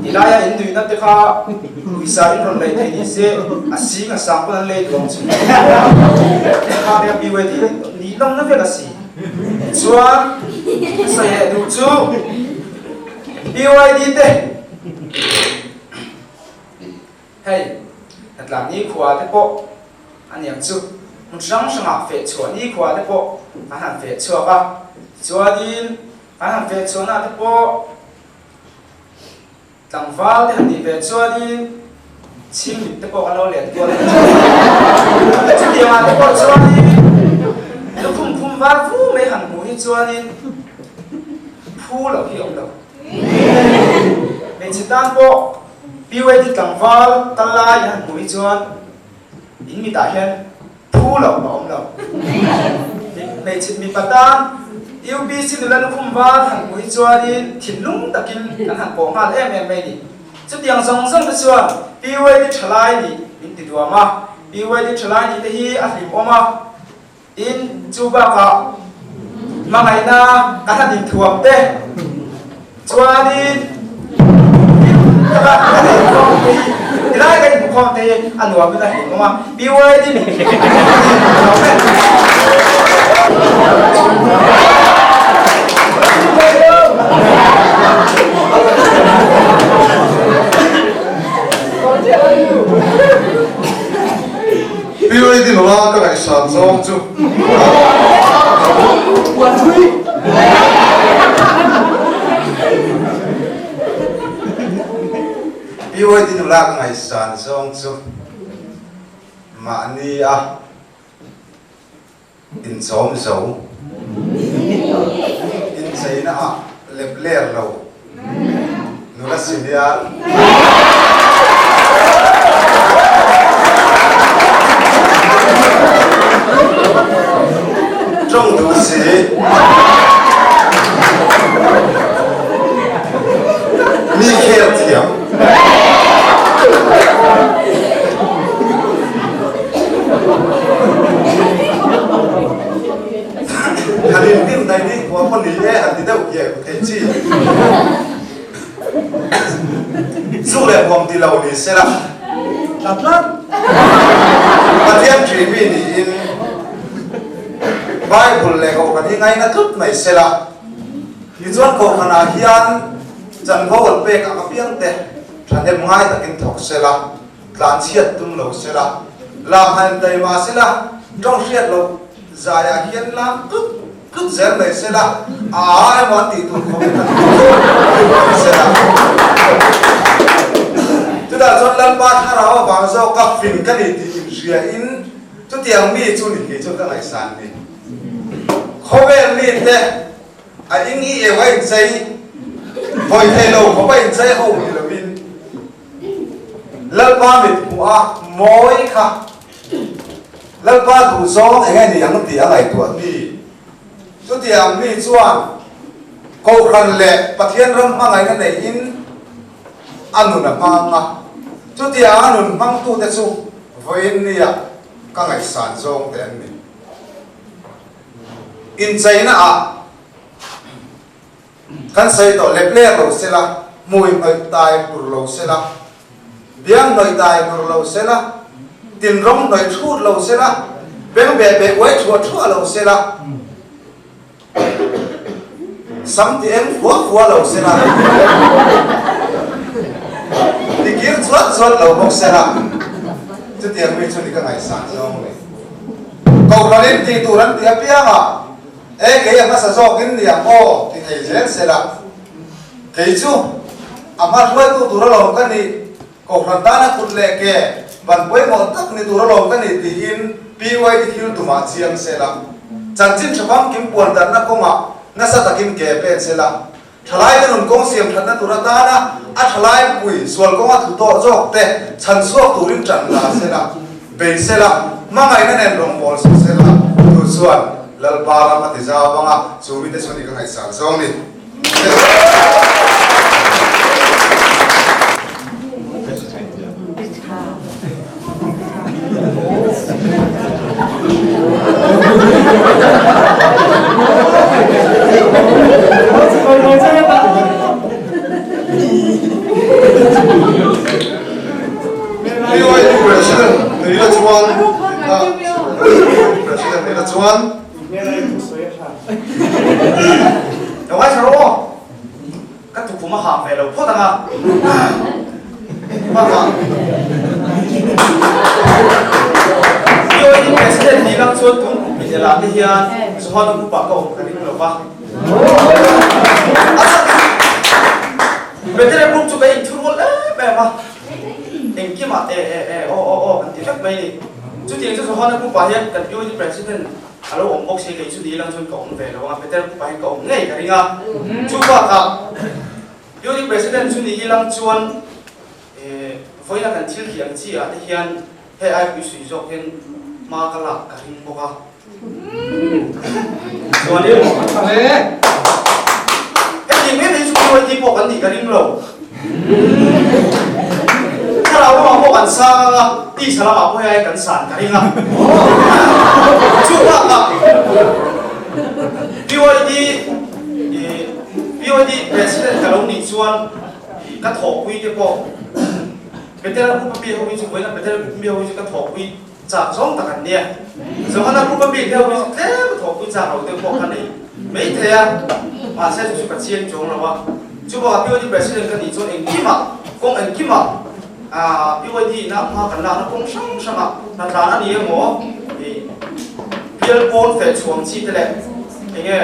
Tilaia in nuihna te kha pawisa in rawn lei thei ni se a sing a sang pawn an lei duh ang chu. Kha te kha BYD nih nawmna vek a si. Chuan sawi leh duh chu BYD te hei Hnatlang nikhua te pawh a niang chu hmun hrang hrangah feh chhuah nikhua te pawh an han feh chhuak a. Tichuanin An han feh chhuahna te pawh tlangval te han tih ve chuanin chhingmit te pawh kan lo let kual a ni. Chutiangah te pawh chuanin lukhum khum var vu mai han hmuh hi chuanin phu loh hi a awm lo. Hmeichhe tan pawh PYD tlangval kal lai an han hmuh hi chuan in mitah hian Phu loh a awm lo. Hmeichhe mipa tan UPC nula lukhum var han hmuh hi chuanin thinlung takin kan han pawh nghal em em mai ni. Chutiang zawng zawng te chuan PYD thalai nih min ti duam a, PYD thalai nih te hi a hlimawm a, tin chu bakah hmangaihna kan han inthuam te Chuanin taka kan inkhawm te hi tilai kan inkhawm te hi a nuam in a hlimawm a, PYD nih lo e. PYD nula ka ngaihsan zawng chu. PYD nula ka ngaihsan zawng chu mahni a inchawm zo, incheina ah lep ler lo nula senior. Tawng duh si. Mi khel thiam. Han in din dai ni khua pawh ni e han ti deuh hiai thei chi. Zu leh huam ti lo ni sela. Tlat tlat. Pathian ṭih mi niin Bible leh Kohhran hi ngaina tlut mai sela. Tichuan Kohhranah hian chanvo an pek ang apiangte thahnem ngai takin thawk sela, tlanchhiat tum lo sela, lam han intai mah sela, tawng hriat loh zaiah hian lam tlut tlut zel mai sela, a a emaw an tih tur khawpin an tih tlut tlut mai sela. Chutah chuan Lalpa thlarau avang zawka fing ka ni tih inhriain chutiang mi chu ni kei chuan ka ngaihsan ni. Khawvel mite a ing i eu a inchei, vawi thei lo khawp a inchei ho ni lovin Lalpa mit hmuh a mawi kha Lalpa duh zawng eng nge ni ang tih a ngaihtuah ni. Chutiang mi chuan Kohhran leh Pathian ram hmangaihna neiin a nun a hmang a, chutiang a nun hmangtute chu vawiin nia ka ngaihsan zawng te an ni. Incheina ah kan sawi tawh lep lek lo sela, hmui hnawih tai tur lo sela, biang hnawih tai tur lo sela, tinrawng hnawih thut lo sela, beng beh beh uai thuah thuah lo sela, sam ti eng fua fua lo sela, ti kir chuat chuat lo bawk sela, chutiang mi chu ni ka ngaihsan zawng ni. Kohhranin tih tur an tih apiang a, E kei a hmasa zawkin ni ang aw ti thei zel sela, kei chu a hma hruaitu tur alawm ka nih, Kohhran tana kut leh ke ban pawimawh tak ni tur alawm ka nih tiin PYD thil tumah chiang sela, chanchin tha famkim puan darhna kawngah nasa takin ke pen sela, Thalaite nun kawng siam thatna tur atana a thalai pui sual kawnga thu tawh zawk te chhan chhuak turin tan la sela, bei sela, hmangaihna nen rawngbâwl sak sela, chu chuan Lalpa ram a ti zau vang a, chu mite chu ni ka ngaihsân zawng ni. BYD President Neila chuan President Neila chuan Lo ngaithla rawh aw. Ka tukhum a hak ve lo phawt ang a. Bakah BOD President ni lang chuan tun kum milela te hian Johan upa ka awm ka ring lo va. A chhan chu Veteran group chu ka inthurual em em a. Engkimah e e e aw aw aw kan ti vek mai ni. Chutiang chu Johan upa hian kan BOD President A lo awm bawk si, kei chu ni lang chuan ka awm ve lo a, Peter pupa hian ka awm ngei ka ring a. Chu bakah Unit President chu ni ilang chuan vawiina kan thil tih ang chi ah te hian hei ai pui sui zawk hian hma ka lak ka ring bawk a. Chuanin heti mai mai chu PYT pawh kan nih ka ring lo. Thlarau lamah pawh kan sang ang a, tisa lamah pawh hei kan san ka ring a. Chu bakah PYD PYD President ka lo nih chuan ka thawhpui te pawh Petera Group a mi ho hi chu vawiina Petera Group a mi ho hi chu ka thawhpui chak zawng tak an nia. Johana Group a mi te ho hi chu tlem a thawhpui chak lo deuh pawh ka nei maithei a, mahse chu chu ka chiang chuang lo a. Chubakah PYD President ka nih chuan engkimah, kawng engkimah aah PYD ina hma kan lakna kawng hrang hrangah hnatlan a ni emaw ih bial pawn feh chhuang chi te leh enge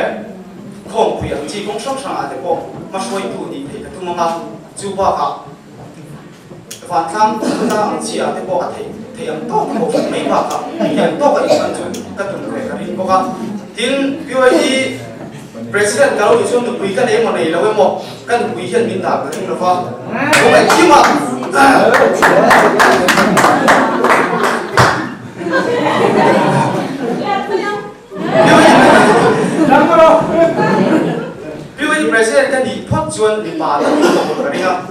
khawmpui ang chi kawng hrang hrangah te pawh hmahruaitu nih theih ka tum ang a, chubakah Vantlang tlang ang chi ah te pawh a theih theih ang tawk a hawh mai bakah theih ang tawk a inhman chu ka tum ve ka ring bawk a. Tin, PYD President ka lo nih chuan nupui ka nei emaw nei lo emaw ka nupui hian min dah ka ring lo va. Kawng engkim ah PYD President ka nih phawt chuan mipa tak in ka awm ka ring a,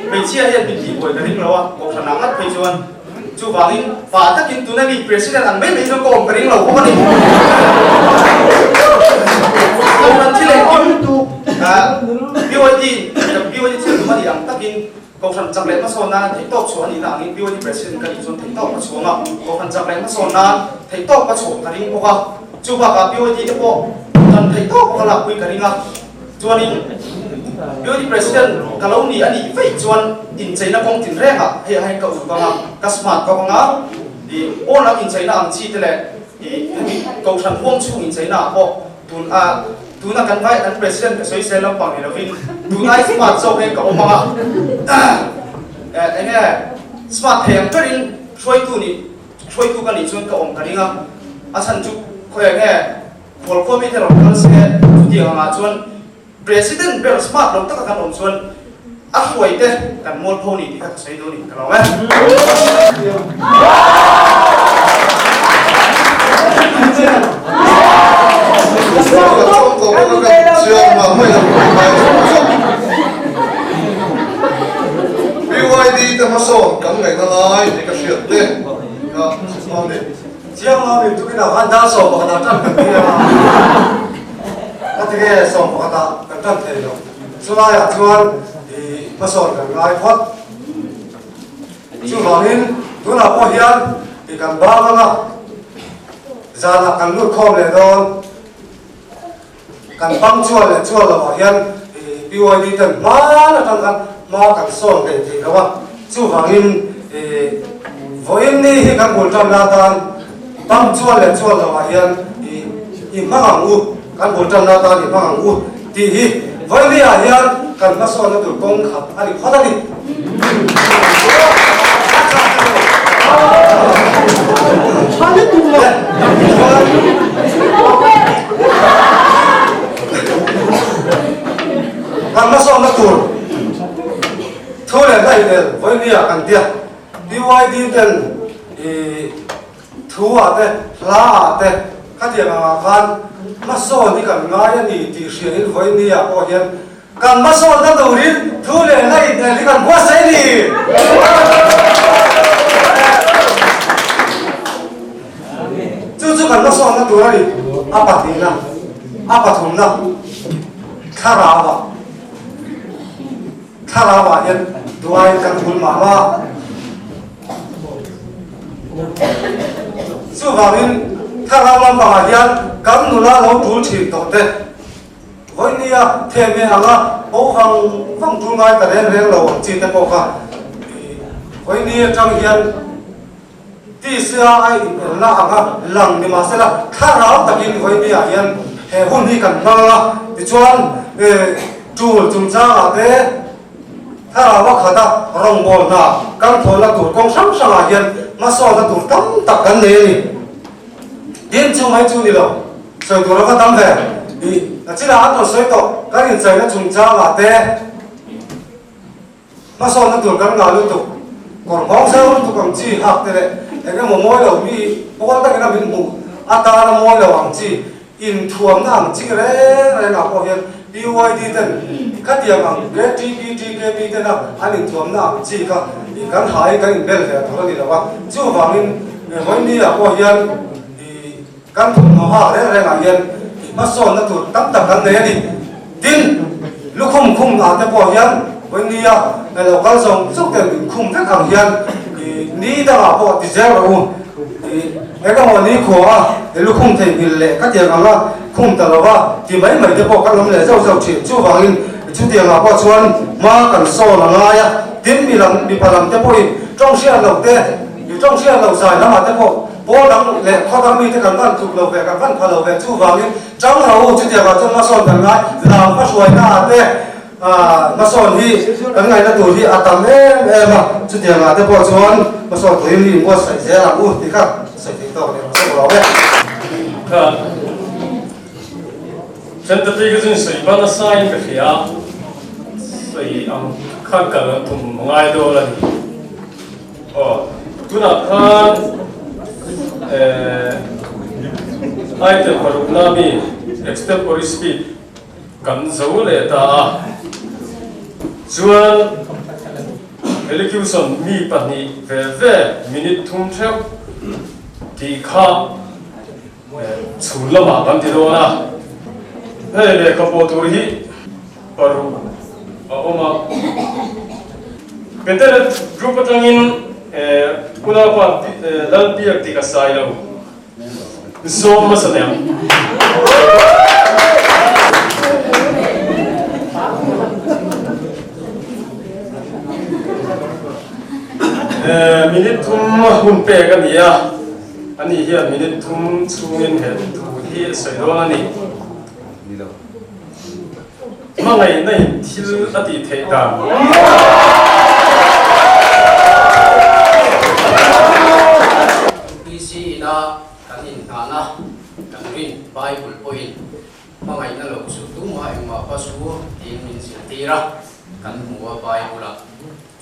hmeichhia hian min tihbuai ka ring lo a, kohhran ah ngat phei chuan chuvangin pa takin tuna mi President ang mai mai chuan ka awm ka ring lo bawk a ni. Kohhran thil engkim PYD PYD thil tum a ni a. Kohhran chak leh hmasawn nana theihtawp chhuah a nihna angin PYD President ka nih chuan theihtawp ka chhuang a, Kohhran chak leh hmasawn nan theihtawp ka chhuah ka ring bawk a, chu bakah PYD te pawh kan theihtawp a ka lakpui ka ring a, chuanin PYD President ka lo ni a nih vaih chuan incheina kawng tin rengah hei ah hian ka ulh vang a, ka smart bawk ang a, ih pawn lam incheina ang chi te leh ih hemi Kohhran huang chhung incheina ah pawh Tun a tuna kan vai kan president ka sawi sel lampang ni lovin tun ai smart zawk hian ka awm ang a eng nge smart thei ang berin hruaitu nih hruaitu ka nih chuan ka awm ka ring a a chhan chu khawi eng nge khualkhua mite rawn kal se chutiang angah chuan president ber smart lo taka kan awm chuan a hruai te kan mualpho ni tih kha ka sawi dawn in ka lawm e. BYD te hmasawn kan ngaihna lai ni ka hriat te ka hmu ni. Chiang lo min tukin ah khan dar 11 ah tan kan ti a, ka ti nge 11 ah kan tan thei lo. Chulaiah chuan i hmasawn kan ngai phawt. Chuvangin tunah pawh hian i kan bang anga zanah kan lut khawm leh dawn. Kan bang chuan leh chuan lovah hian i PYD ten hman atang khan hma kan sawn hlei thei lo a. Chuvangin i vawiin ni hi kan bul tanna atan bang chuan leh chuan lovah hian i i hmang ang u. Kan bul tanna atan i hmang ang u tih hi vawinia hian kan hmasawnna tur kawng khat a ni phawt a ni. Kan hmasawnna tur thu leh hla inel vawinia kan tia BYD ten i Thu ah te, hla ah te khatiang angah khan hmasawn hi kan ngai a ni tih hriat in vawiin ni ah pawh hian kan hmasawn na turin thu leh hla inel hi kan buatsaih a ni. Chu chu kan hmasawn na tur a ni. A pahnihna, a pathumna, thlarau ah, thlarau ah hian duai kan hul mah mah. Chuvangin thlarau lampangah hian kan nula lo tul thin tawh te, vawinia thehmeh anga bo vang vang tul ngai ta reng reng lo ang chi te pawh kha vawinia atang hian tisa a inelna anga lang ni mahsela thlarau takin vawinia hian he hun hi kan hmang a, tichuan tul chungchangah te, Thlarau a khat a, rawngbawlna kan thawhna tur kawng hrang hrangah hian hmasawnna tur tam tak kan nei a ni. Tin, chu mai chu ni lo, sawi tur a va tam ve. Ih, a chinah an rawn sawi tawh, kan inchaina chungchangah te hmasawnna tur kan ngah lutuk, kawr nghawng zau lutuk ang chi hak te leh eng emaw mawi lo mi pawl takin a min hmuh atana mawi lo ang chi Inthuamna ang chi reng rengah pawh hian PYD ten khatiang ang KTP, TKP tena an inthuamna ang chi kha kan hai kan inbel ve tur a ni lo a. Chuvangin vawinia pawh hian kan thawmhnaw hak reng rengah hian hmasawnna tur tam tak kan nei a ni. Tin, lukhum khum ah te pawh hian vawinia lo kal zawng zawng ten inkhum vek ang hian ni dangah pawh ti zel rawh u. Eng emaw ni khua a, i lukhum theihnghilh leh ka tiang ang a, khum ta lo va, ti mai mai te pawh kan awm leh zauh zauh thin. Chuvangin chutiangah pawh chuan hma kan sawn a ngai a, tin mi lam mipa lam te pawhin tawng hriat loh te, i tawng hriat loh zai lamah te pawh pawl dang leh khaw dang mite kan van tluk lo ve, kan van pha lo ve. Chuvangin chang ro u, chutiangah chuan hma sawn kan ngai, lam hmahruaina ah te, Hmasawn hi kan ngaihna tur hi a tam em em a, chutiangah te pawh chuan hmasawn turin mi inbuatsaih zel ang u tih kha sawi thei tawk ni rawh se lo e. Kha Tentative ka chu sawi ban nasa in ka hria a, sawi ang khan kal an tum ngai dawn a ni. Aw tunah khan eh item parukna mi extemporary speech Kan zo leh ta a, chuan elocution mi pahnih ve ve minute thum theuh tih kha chhun lamah kan ti dawn a, hei lehkha pawh tur hi paruk a awm a. Petera group atangin Unaupa Lalbiak dik a sai lo. Sawm hmasa leh ang. Minute thum hun pek a ni a, ani hian minute thum chhungin he thu hi a sawi dawn a ni. Hmangaihna in thil a tih theih dan. UPC ina kan inhnahna kan rin Bible pawhin hmangaihna lo chu tumah engmah pa su tiin min zirtir a, kan hmu a Bible-ah.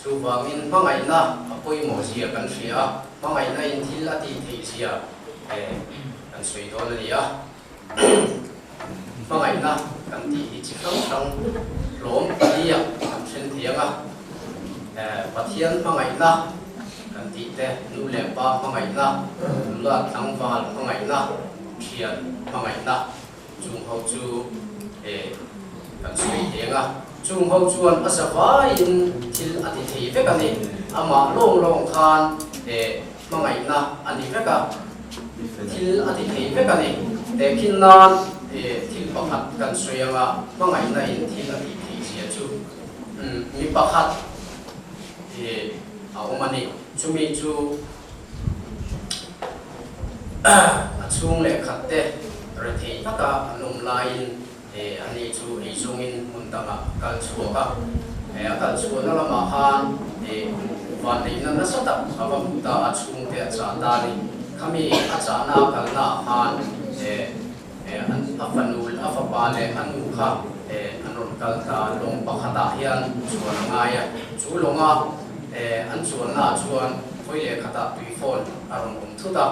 Chuvangin hmangaihna a pawimawh zia kan hria a, hmangaihna in thil a tih theih zia kan sawi dawn a ni a. Hmangaihna kan tih hi chi hrang hrang hlawm pahnih ah kan then thei ang a, Pathian hmangaihna kan tih te, nu leh pa hmangaihna, nula tlangval hmangaihna, thian hmangaihna chung ho chu kan sawi thei ang a. Chung ho chuan a zavaiin thil a ti thei vek a ni, amah lawng lawng khan hmangaihna a ni vek a, thil a ti thei vek a ni. Tehkhin nan thil pakhat kan sawi anga hmangaihna in thil a tih theih zia chu mi pakhat a awm a ni. Chumi chu a chhung leh khat te rethei taka an awm laiin ani chu ei zawngin hmun dangah a kal chhuak a. A kal chhuahna lamah khan vanneihna nasa tak a va hmu ta a, chhungte a chah ta a ni. Khami a chahna a kalnaah khan a fanu, a fapa leh a nu kha an rawn kal ta a. Lawng pakhatah hian chuan a ngai a, chu lawnga an chuannaah chuan vawi leh khatah tuifawn a rawn awm thut a.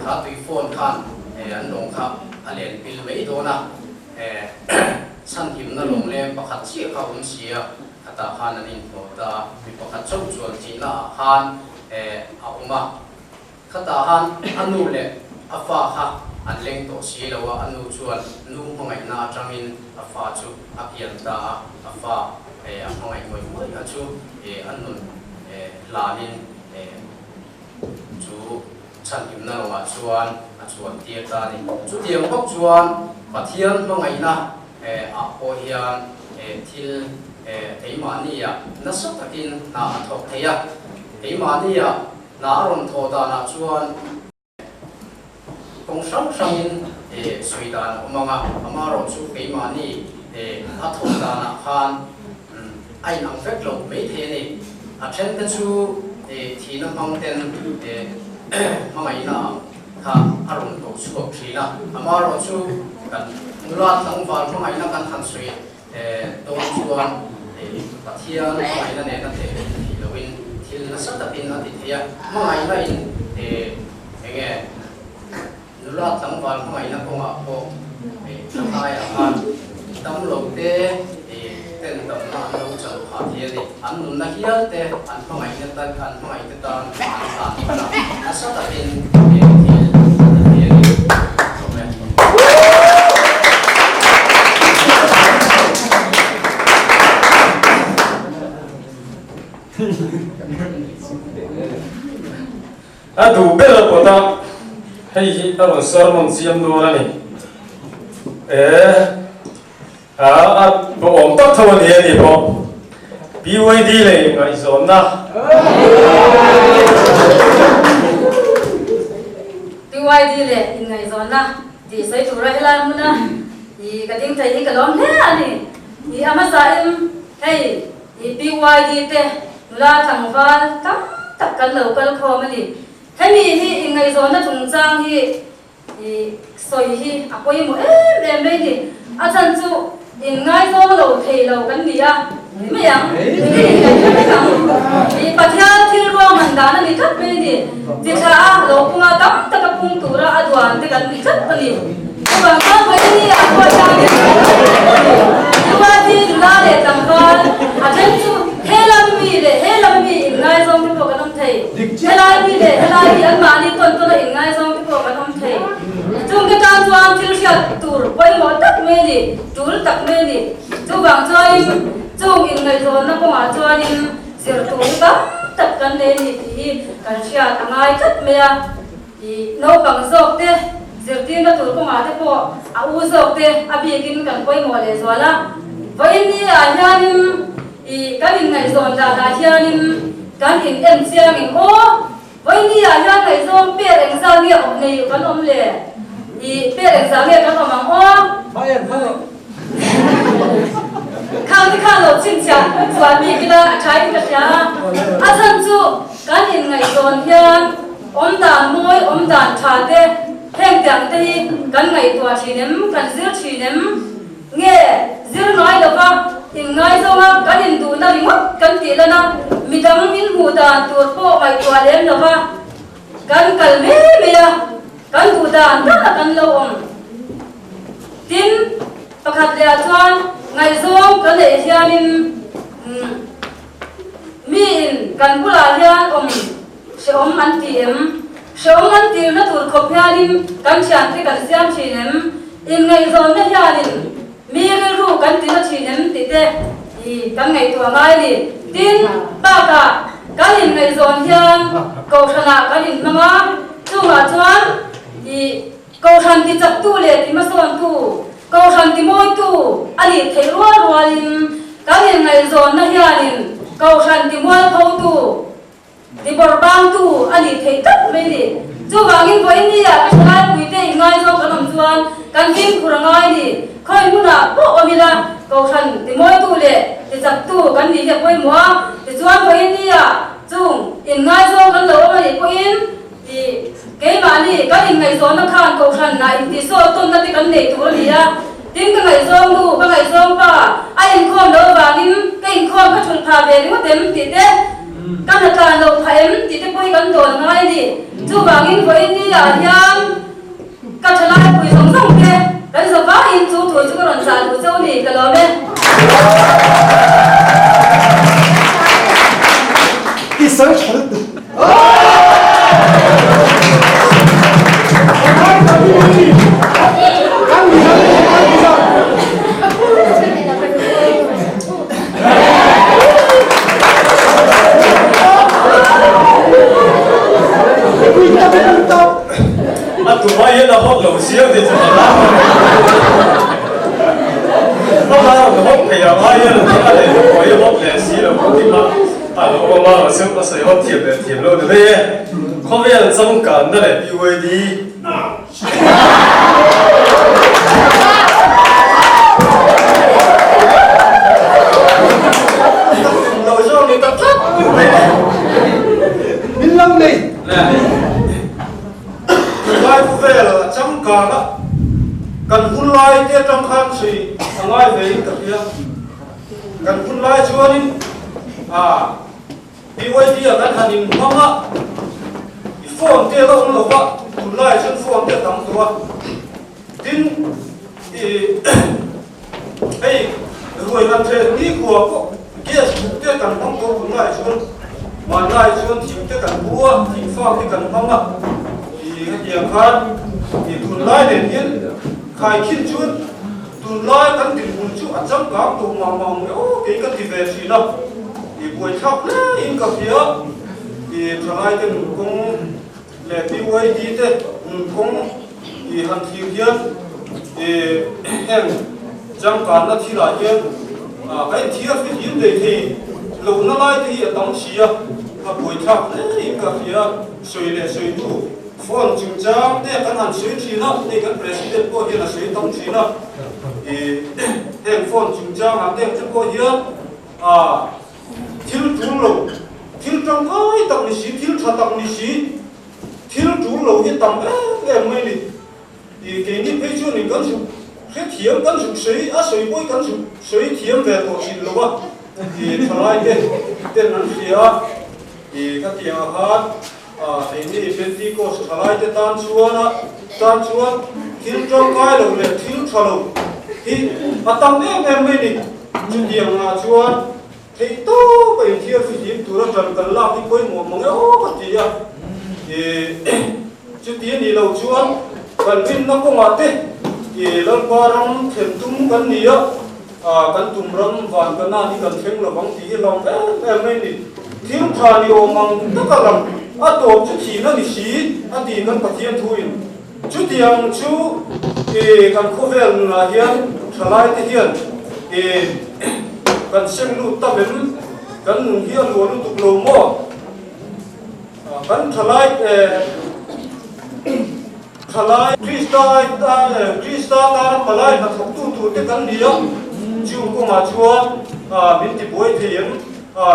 Kha tuifawn khan an lawng kha a len pil mai dawn a, chhanhimna lawng leng pakhat chiah kha awm si a, khatah khan an inhlawh ta a, mi pakhat chauh chuan thihna ah khan a awm a, khatah khan a nu leh a fa kha an leng tawh si lo a, a nu chuan nu hmangaihna atangin a fa chu a kian ta a, a fa a hmangaih ngawih ngawih a chu a nun hlanin Chu chhanhimna lawngah chuan a chuan tir ta a ni. Chutiang bawk chuan Pathian hmangaihna ah pawh hian thil keimahnia nasa takin hna a thawk thei a. Keimahnia hna a rawn thawh danah chuan kawng hrang hrangin sawi dan a awm ang a, amaherawh chu keimahni a thawk danah khan a inang vek lo maithei a ni. A thente chu thihna hmang ten hmangaihna ang kha a rawn ko chhuak thin a, amaherawh chu kan nula tlangval hmangaihna kan han sawi dawn chuan Pathian hmangaihna nena theh thei loin thil nasa takin a ti thei a, hmangaihna in enge nula tlangval hmangaihna kawngah pawh thalaiah khan damlo te ten damna an lo chan phah thei a ni. An nunna hial te an hmangaihna tan an hmangaihte tan an hlan hman a, nasa takin thil a ti thei a ni. Amen. A duh ber a pawt a, hei hi a rawn sermon chiam dawn a ni. E, a a bawhawm tak tho a ni a ni pawh. BYD leh ngaihzawnna. BYD leh inngaihzawnna tih sawi tura helai hmuna i ka ding thei hi ka lawm hle a ni. I a hmasain hei i BYD te Nula tlangval tam tak kan lo kal khawm a ni. Hemi hi inngaihzawnna chungchang hi i sawi hi a pawimawh em em mai ni. A chhan chu inngaizawng lo thei lo kan ni a, ni mai ang, ni inngaihna vek ang. I Pathian thil ruahman dan a ni tlat mai ni. Tithla a lo punga tam taka pung tura a duan te kan ni tlat a ni. Chuvang chuan vawiin ah pawh hianin Duhati nula leh tlangval a then chu helam mi leh helam mi inngaizawng te pawh kan awm thei, helai mi leh helai mi anmahni tawn tawna inngaizawng te pawh kan awm thei. Chungte tan chuan thil hriat tur pawimawh tak mai a ni, tul tak mai a ni. Chuvang chuanin chung inngaihzawnna kawngah chuanin. Zir tur hi tam tak kan nei a ni tih hi kan hriat a ngai tlat mai a. I naupang zawk te zirtirna tur kawngah te pawh a u zawk te a bikin kan pawimawh leh zual a. Vawiin ni ah hianin i kan inngaihzawn danah hianin kan in en chiang eng aw. Vawiin ni ah hian ngaihzawng per engzah nge awm nei kan awm le? I per engzah nge kan awm ang aw? Khang te khan lo chhinchhiah chuan bik ila a tha in ka hria a. A chhan chu kan inngaihzawn hian awm dan mawi, awm dan tha te heng tiang te hi kan ngaihtuah thin em, kan zir thin em? Nge zir ngai lova inngaizawng a kan induhna ringawt kan tih lan a, midang min hmuh dan tur pawh ngaihtuah lem lova kan kal mai mai a, kan duh dan dan a kan lo awm. Tin, pakhat leh ah chuan ngaihzawng ka neih hianin mi in kan bulah hian awm hrehawm an ti em? Hrehawm an tirna tur khawp hianin kan thiante kan siam thin em? Inngaihzawnna hianin mi rilru kan tina thin em tih te hi kan ngaihtuah ngai a ni. Tin, bakah kan inngaihzawn hian kohhranah kan inhmang a, chungah chuan i Kohhran tichaktu leh timasawntu, Kohhran timawitu a nih theih rual rualin kan inngaihzawnna hianin Kohhran timualphotu, tibawrhbangtu a nih theih tlat mai ni. Chuvangin vawinia ka thalaipuite inngaizawng kan awm chuan kan fimkhur a ngai ni. Khawi hmunah pawh awm ila Kohhran timawitu leh tichaktu kan nih hi a pawimawh a, tichuan vawinia chung inngaizawng kan lo awm a nih pawhin, Tih, keimahni kan inngaihzawnna khan kohhran ah intihsawl tawnna te kan nei tur a ni a, tin ka ngaihzawng nu, ka ngaihzawng pa a inkhawm loh avangin ka inkhawm ka thulh phah ve ringawt em tih te, ka hna tlan loh phah em tih te pawh hi kan dawn a ngai a ni. Chuvangin vawiin ni ah hian ka thalai pui zawng zawng te kan za vangin chu thu chu ka rawn zah duh cheu a ni, ka lawm e. I sawi tha lutuk. A tumah hian a hawt lo siam tih chu ka hlau a ni. A hlau ang hawt thei ang ai hian a leh pawh hi a hawt leh si lo tih kha A lo awm a, mahse a sawi hawt thiam leh thiam lo ni mai e. Khawvel changkanna leh BYD. Lo zawng ni tak tak mai e. Min lo nei. Tunlai khawvel a changkan a, kan hunlai te atang khan sawi a ngai ve in ka hria. Kan hun lai chuanin ah BYD ah kan han inhmang a, i phone te la awm lo va, tunlaiah chuan phone te a tam tawh a, tin i hei ruai han thlen nikhua pawh gas buk te kan hmang tawh tunlaiah chuan hmanlaiah chuan thing te kan bu a, thingfak te kan hmang a, i hetiang khan i tunlai nen hian khaikhin chuan Tunlai kan dinhmun chu a changkang tawh mah mah ang aw kei ka ti ve thin a, i buaithlak hle in ka hria, i thalai te nun kawng leh PYD te nun kawng i han thlir hian i heng changkanna thilah hian ka inthiar fi hlim thei thei lohna lai te hi a tam si a, ka buaithlak hle in ka hria, sawi leh sawi hnu. Phone chungchang te kan han sawi thin a, hei kan President pawh hian a sawi tam thin a, ih heng phone chungchang ah te te pawh hian ah thil tul lo, thil tangkai tak ni si, thil tha tak ni si, thil tul lo hi tam em em mai ni. Ih keini phei chuan in kan zuk hrethiam, kan zuk sawi a sawi pawh hi kan zuk sawi thiam ve tawh thin lo a, ih thalai te ten an hria a, ih khatiang ah khan Keini Pentecost thalaite tan chuan a tan chuan thil tangkai lo leh thil tha lo hi a tam em em mai ni. Chutiang ah chuan theih tawp a inthiar fihlim tura tan kan lak hi pawimawh mang e aw ka ti a. Chuti a nih loh chuan kan rinna kawngah te Lalpa ram thlen tum kan ni a, kan tum ram van ka nan hi kan thleng lovang tih hi hlauh em em mai ni. Thil tha ni awm ang taka lang a tawp chu thihna ni si a tih kan Pathian thuin chutiang chu i kan khawvel nunah hian thalai te hian i kan seng lut tam em? Kan nun hi a luah lutuk lo maw? Kan thalai thalai Krista Krista tana palai hnathawktu tur te kan ni a, chung kawngah chuan min tibuai thei em,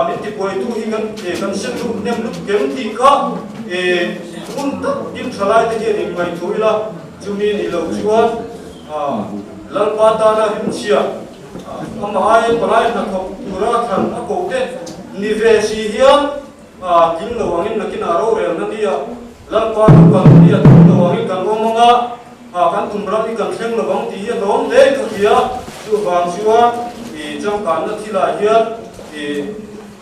min tibuaitu hi kan kan sen lut hnem lutuk em tih kha hmun takin thalai te hian inngaihtuah ila, chumi nih loh chuan Lalpa tana rimchhia amah aia palai hnathawk tura thlan a koh te ni ve si hian A tling lo angin nakinah rorelna nia Lalpa chu kan nia tling lo angin kan awm ang a, a kan tum ram hi kan thleng lo ang tih hi a hlawm hle in ka hria. Chuvang chuan i changkanna thilah hian i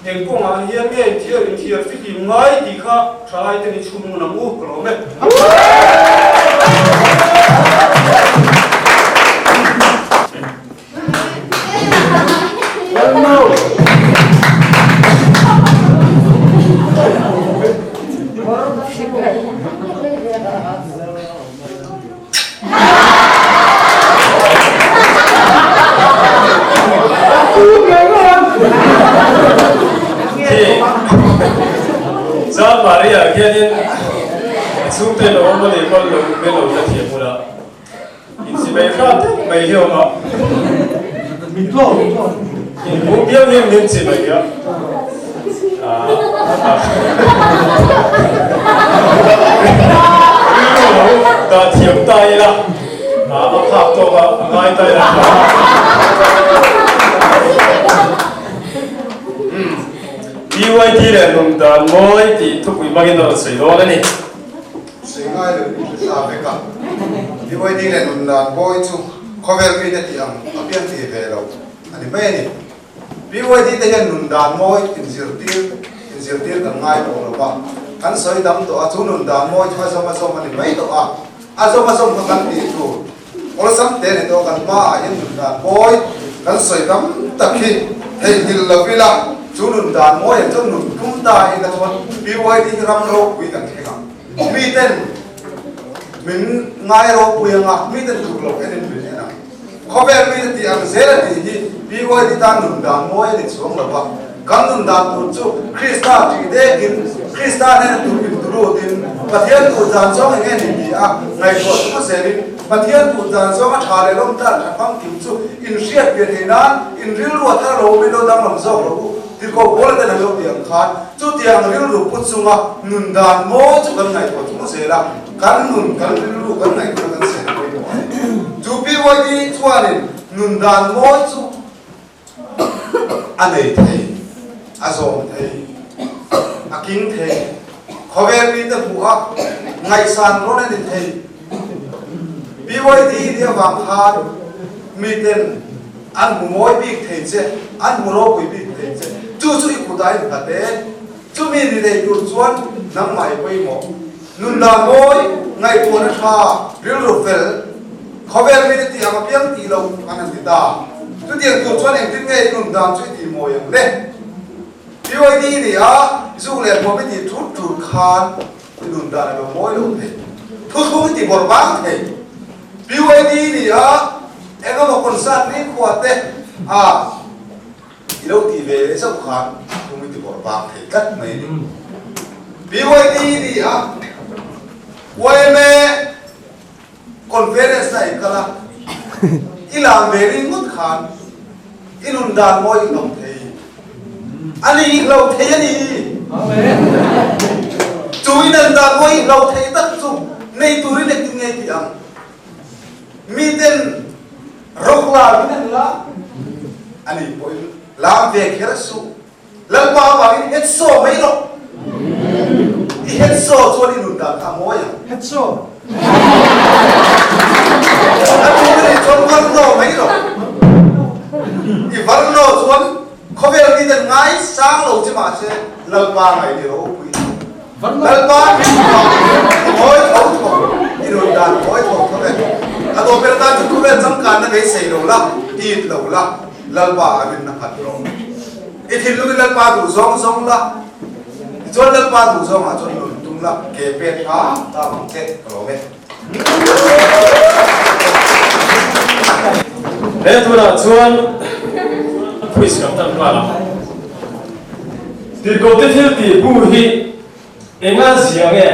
eng kawngah hian nge inthiar inthiar fihlim ngai tih kha thalai ten i chhun ngun ang u ka lawm e. Zan Maria khianin a chhungte lo awm a nih pawn lo be lo la thiam ula. Inchimei hrat mai hi awm a. Inhmuh piang hian min chimei a. Rilru lo dah thiam ta ila, a phak tawk a, a ngai ta ila. BYD leh nungdan mawi tih thupui hmangin a rawn sawi dawn a ni. Sawi ngai lo in hre sa vek a, BYD leh nun dan bawi chu khawvel mite tih ang a piang ti ve lo a ni mai a ni. BYD te hian nun dan mawi inzirtir inzirtir kan ngai tawh lo va, kan sawi dam tawh a, chu nun dan mawi chu a zawm a zawm a ni mai tawh a, a zawm a zawm kha kan tih tur awlsam te ni tawh kan hmaah hian nun dan mawi kan sawi tam tak hi theihnghilh lo ila chu nun dan mawi ang chuan nun tum ta ila chuan BYD hi ram ropui kan thleng ang. Miten min ngai ropui anga miten tluk loh enin min en ang. Khawvel mite tih ang zel a tih hi BYD tan nun dan mawi a ni chuang lo va, kan nun dan tur chu Krista ṭih dekin Krista hnena tur inturutin Pathian duh dan zawng eng nge ni ti a ngaihtuah chung zelin Pathian duh dan zawnga ṭha leh lawm tan ṭha famkim chu inhriat ve theih nan inrilru a thar lo awmin lo danglam zawk rawh u. Tirhkoh Paula ten an lo tih ang khan chutiang rilru pu chunga nun dan mawi chu kan ngaihtuah chung zel a, kan nun, kan rilru kan ngaihtuahna kan sel pawimawh a ni. Chu PYD chuanin nun dan mawi chu a nei thei, a zawm thei, a king thei, khawvel mite hmuh a ngaihsan rawn a ni thei. PYD nih avang khan miten An hmu mawi bik thei che, an hmu ropui bik thei che. Chu chu i kutah i nghat e. Chumi ni nei tur chuan nangmah i pawimawh. Nun dan mawi, ngaihtuahna tha, rilru fel, khawvel mite tih ang apiang tih loh an han ti ta. Chutiang tur chuan engtin nge i nun dan chu i tih mawi ang le? PYD ni a, zu leh hmuam i tih thut thut khan i nun dan a lo mawi lo thei. Thuthlung i ti bawrh vang thei. PYD ni a eng emaw concert ni khua te a i lo tih ve leh zauh khan tum i ti bawrh bak thei tlat mai a ni. PYD ni a yma conference na i kal a i lam ve ringawt khan i nun dan mawi i hlawm thei a ni, i hlo thei a ni. Chu i nun dan mawi i hlo thei tak chu nei turin engtin nge tih ang? Miten rawk lam in an la a ni pawhin lam ve kher suh. Lalpa avangin headsaw mai rawh. I headsaw chuan i nun dan kha a mawi ang. Headsaw. A tu nih chuan varno mai rawh. I varno chuan khawvel mi ten ngai sang lo che mahse Lalpa ngai ni ropui. Lalpa min hmuh i mawi tho tho, i nun dan mawi tho tho e. A dawhper tan chu khawvel changkanna beisei lo la, it lo la, Lalpa a rinna nghat rawh. I thinlungin Lalpa duh zawng zawng la. Chuan Lalpa duh zawngah chuan nun tum la, ke pen hram hram ang che, ka lawm e. He tunah chuan quiz kan tan nghal ang. Tirhkohte thil tih bu hi enga zia nge?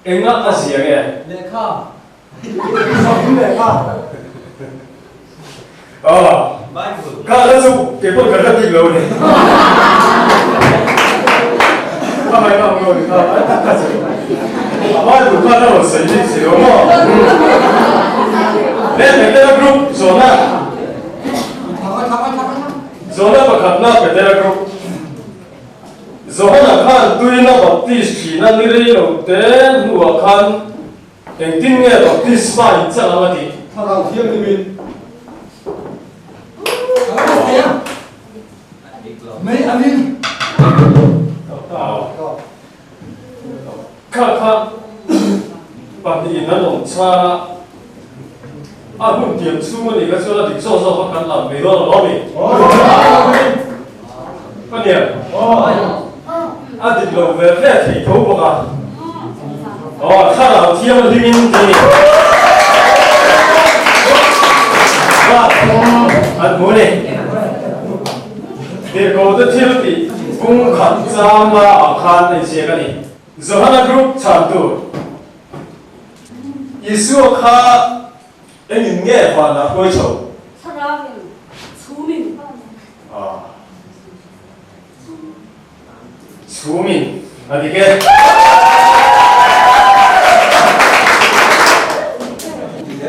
Enga a zia nge? Lehkha. Lehkha. Aw. Kha la chu kei pawh ka hre bik lo ni. A mai ang lo ni kha. A Bible kha la rawn sawi bik si lo maw? He Petera group zawhna zawhna pakhatna Petera group. Johana khan tuina baptist thina ni rei lo te hnuah khan engtin nge baptisma in chang ang a tih? Thlarau Thianghlimin mei angin. Kha kha pahnihin an awm chhar a, a hun tiam chhung a nih kha chuan a dik zawk zawk a kan lam mai dawn alawm i. Ka nia, a dik lo ve ve thei tho bawk a. Aw, thlarau thianghlimin ti ni. An hmu ni. Tirhkohte thil tih kung khat changa ah khan a inziak a ni. Johana group chhan tur Isua kha engin nge vanah hruai chho? Thlarauin chhumin. Chhumin a dik e.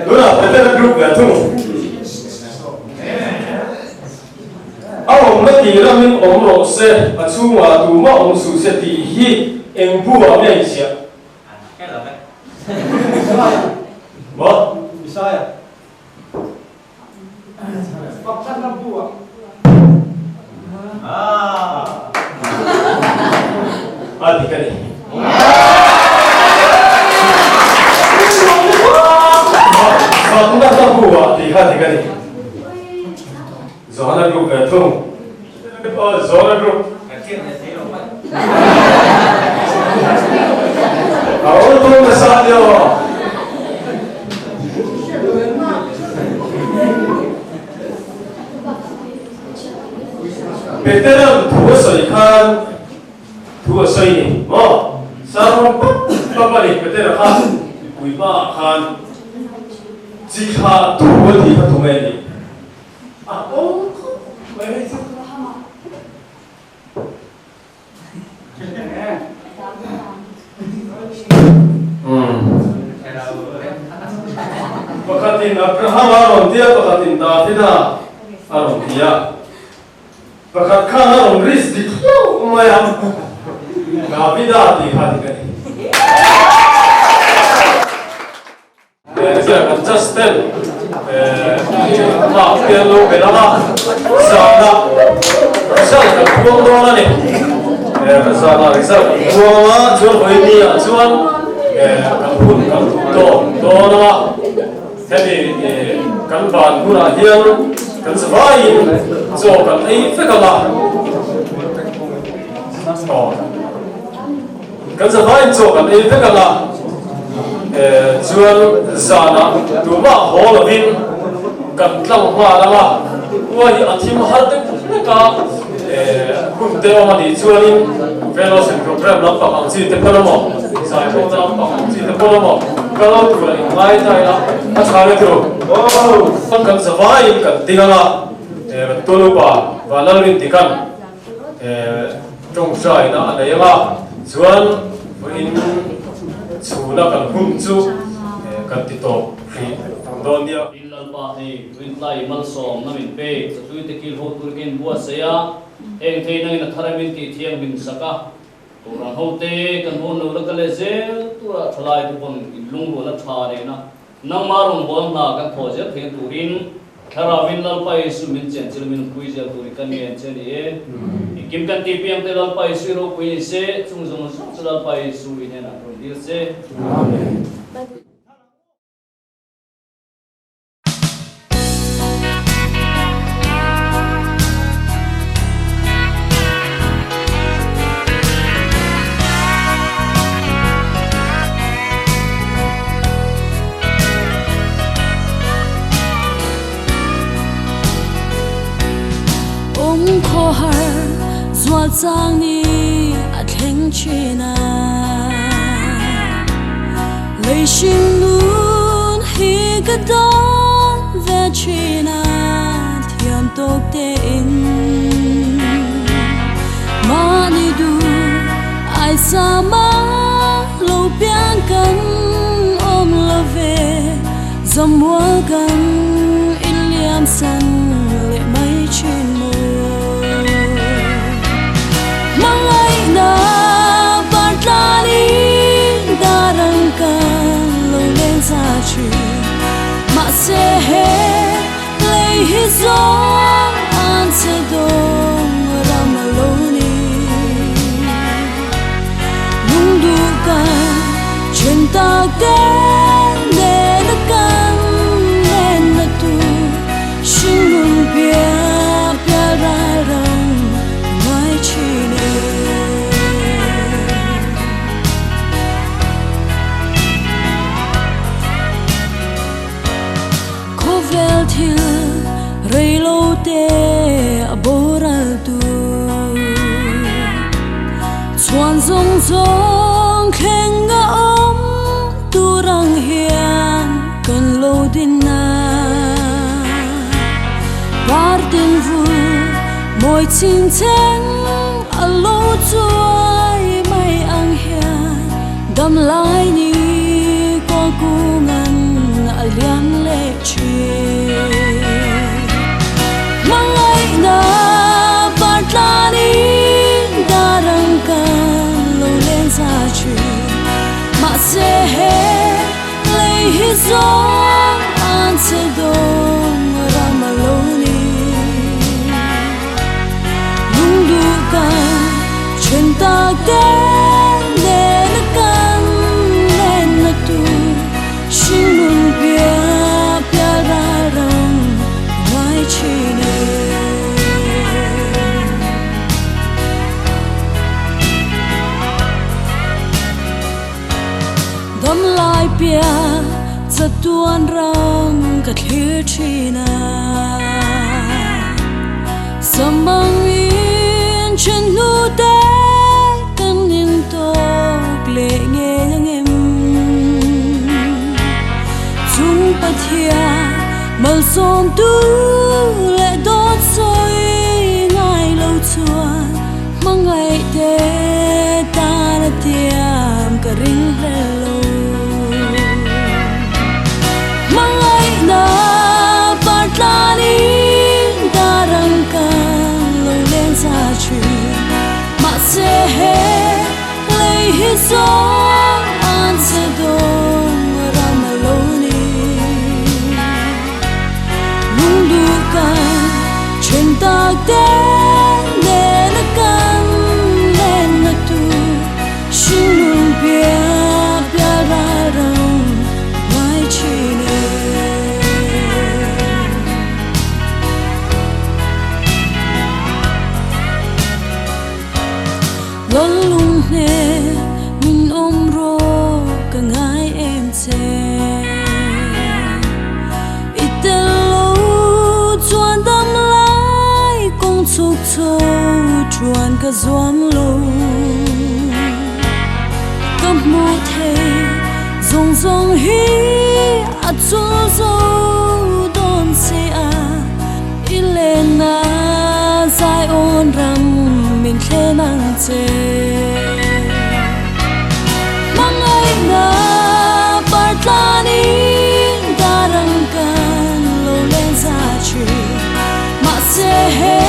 Tunah Petera group ve thung. A awmna tih ramin awm rawh se, a chhungah tumah awm suh se tih hi eng buah nge i ziah? Maw? A dik a ni. Fakna hla buah tih kha dik a ni. Johana group ve thung. Aw Johana group. A aw tum nasa ania aw. Peteran thu a sawi khan thu a sawi ni maw? Sermon pap pap a ni Petera kha mipui hmaah khan chi thla tu a tih kha tunge ni? A aw khawp mai hei chu. Pakhatin Abraham a rawn ti a, pakhatin Davida a rawn ti a. Pakhat khan a rawn risk dik hlauh mai a, Davida tih kha dik a ni. Ziah kan just ten mark te an lo belh ang a, zana result kan puang dawn a ni. Zana result kan puang ang a, chuan vawiin ah chuan kan hun kan duh tawk dawn ang a, hemi kan ban hunah hian kan zavaiin chaw kan ei vek ang a. Kan zavaiin chaw kan ei vek ang a, chuan zanah tumah haw lovin kan tlang nghal ang a, khua hi a thim har deuh hlek a, hun te awm a nih chuanin fellowship program lampang ang chi te pawn amaw, zaikhawmna lampang ang chi te pawn amaw kal lo tur a inngai ta ila a tha le turu. Kan zavaiin kan ding ang a, kan tualupa Vanlalrintikan. Tawngtaina a nei ang a, chuan vawiin chhuna kan hun chu kan ti tawp hrih dawn nia. Tin Lalpa hei Rintlai malsawmna min pek chatlui te kil ho tur ken buatsaih a, heng thei nangin a thar em in tih thiang hlim sak a, Kohhran ho te kan hawn lo la ka leh zel tura thalai te pawn in lungrualna tha nena Nangmah rawngbâwl hna kan thawh zel theihna turin Thlarauvin Lalpa Isu min chenchilh min pui zel turin kan ngen che a ni e. Engkim kan tih piang te Lalpa Isu i ropui ni se, chung zawng zawng chu Lalpa Isu i hnenah ka rawn dil che. Amen. Khawhar zual chang ni a thleng thin a. Lei hring nun hi ka dawn ve thin a, thiam tawk tein mahni duh ai sa mah lo piang kan awm lo ve, zamual kan inliam san leh mai thin maw. Hmangaihna par tlanin dar ang kan lo leng za thin, mahse he lei hi zawng an che dawng ram a lo ni. Lungduh kan then tak te nena kan lenna tur hringnun piah pial ral ram ngai thin e. Khawvel thil rei lo te a boral tur chuan zawng zawng thleng a awm tur ang hian kan lo din a. Par tin vul mawi ching cheng a lo chuai mai ang hian dam lai ni kawl kung an a liam leh thin. Hmangaihna par tlanin dar ang kan lo leng za thin, mahse he lei hi zawng an che dawng ram a lo ni. Lungduh kan then tak te nena kan lenna tur hringnun piah pial ral ram ngai thin e. Dam lai piah chatuan ram ka thlir thin a, samang in then hnu te kan in tawk leh ngei ang em. Chung Pathian malsawm tu leh dawt sawi ngai lo chuan hmangaih te tan a tiam ka ring hlel lo. Hmangaihna par tlanin dar ang kan lo leng za thin, mahse he lei hi zawng an che dawng ram a lo ni. Lungduh kan then tak te nena kan lenna tur hringnun piah pial ral ram ngai thin e. Lawlung hne min awm rawh ka ngai em che, i tel lo chuan dam lai kawng chhuk chho chuan ka zuam lo. Ka hmuh thei zawng zawng hi a chul zo dawn che a, i lenna zai awn ram min thlen ang che. Hmangaihna par tlanin dar ang kan lo leng za thin, mahse he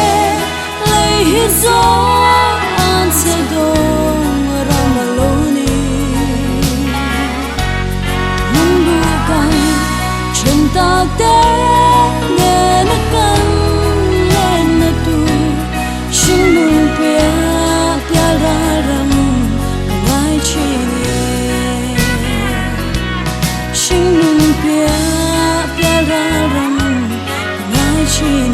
lei hi zawng an che dawng ram a lo ni. Lungduh kan then tak te nena kan lenna tur hringnun piah pial ral ram ka ngai thin e. Hringnun piah pial ral ram ka ngai thin.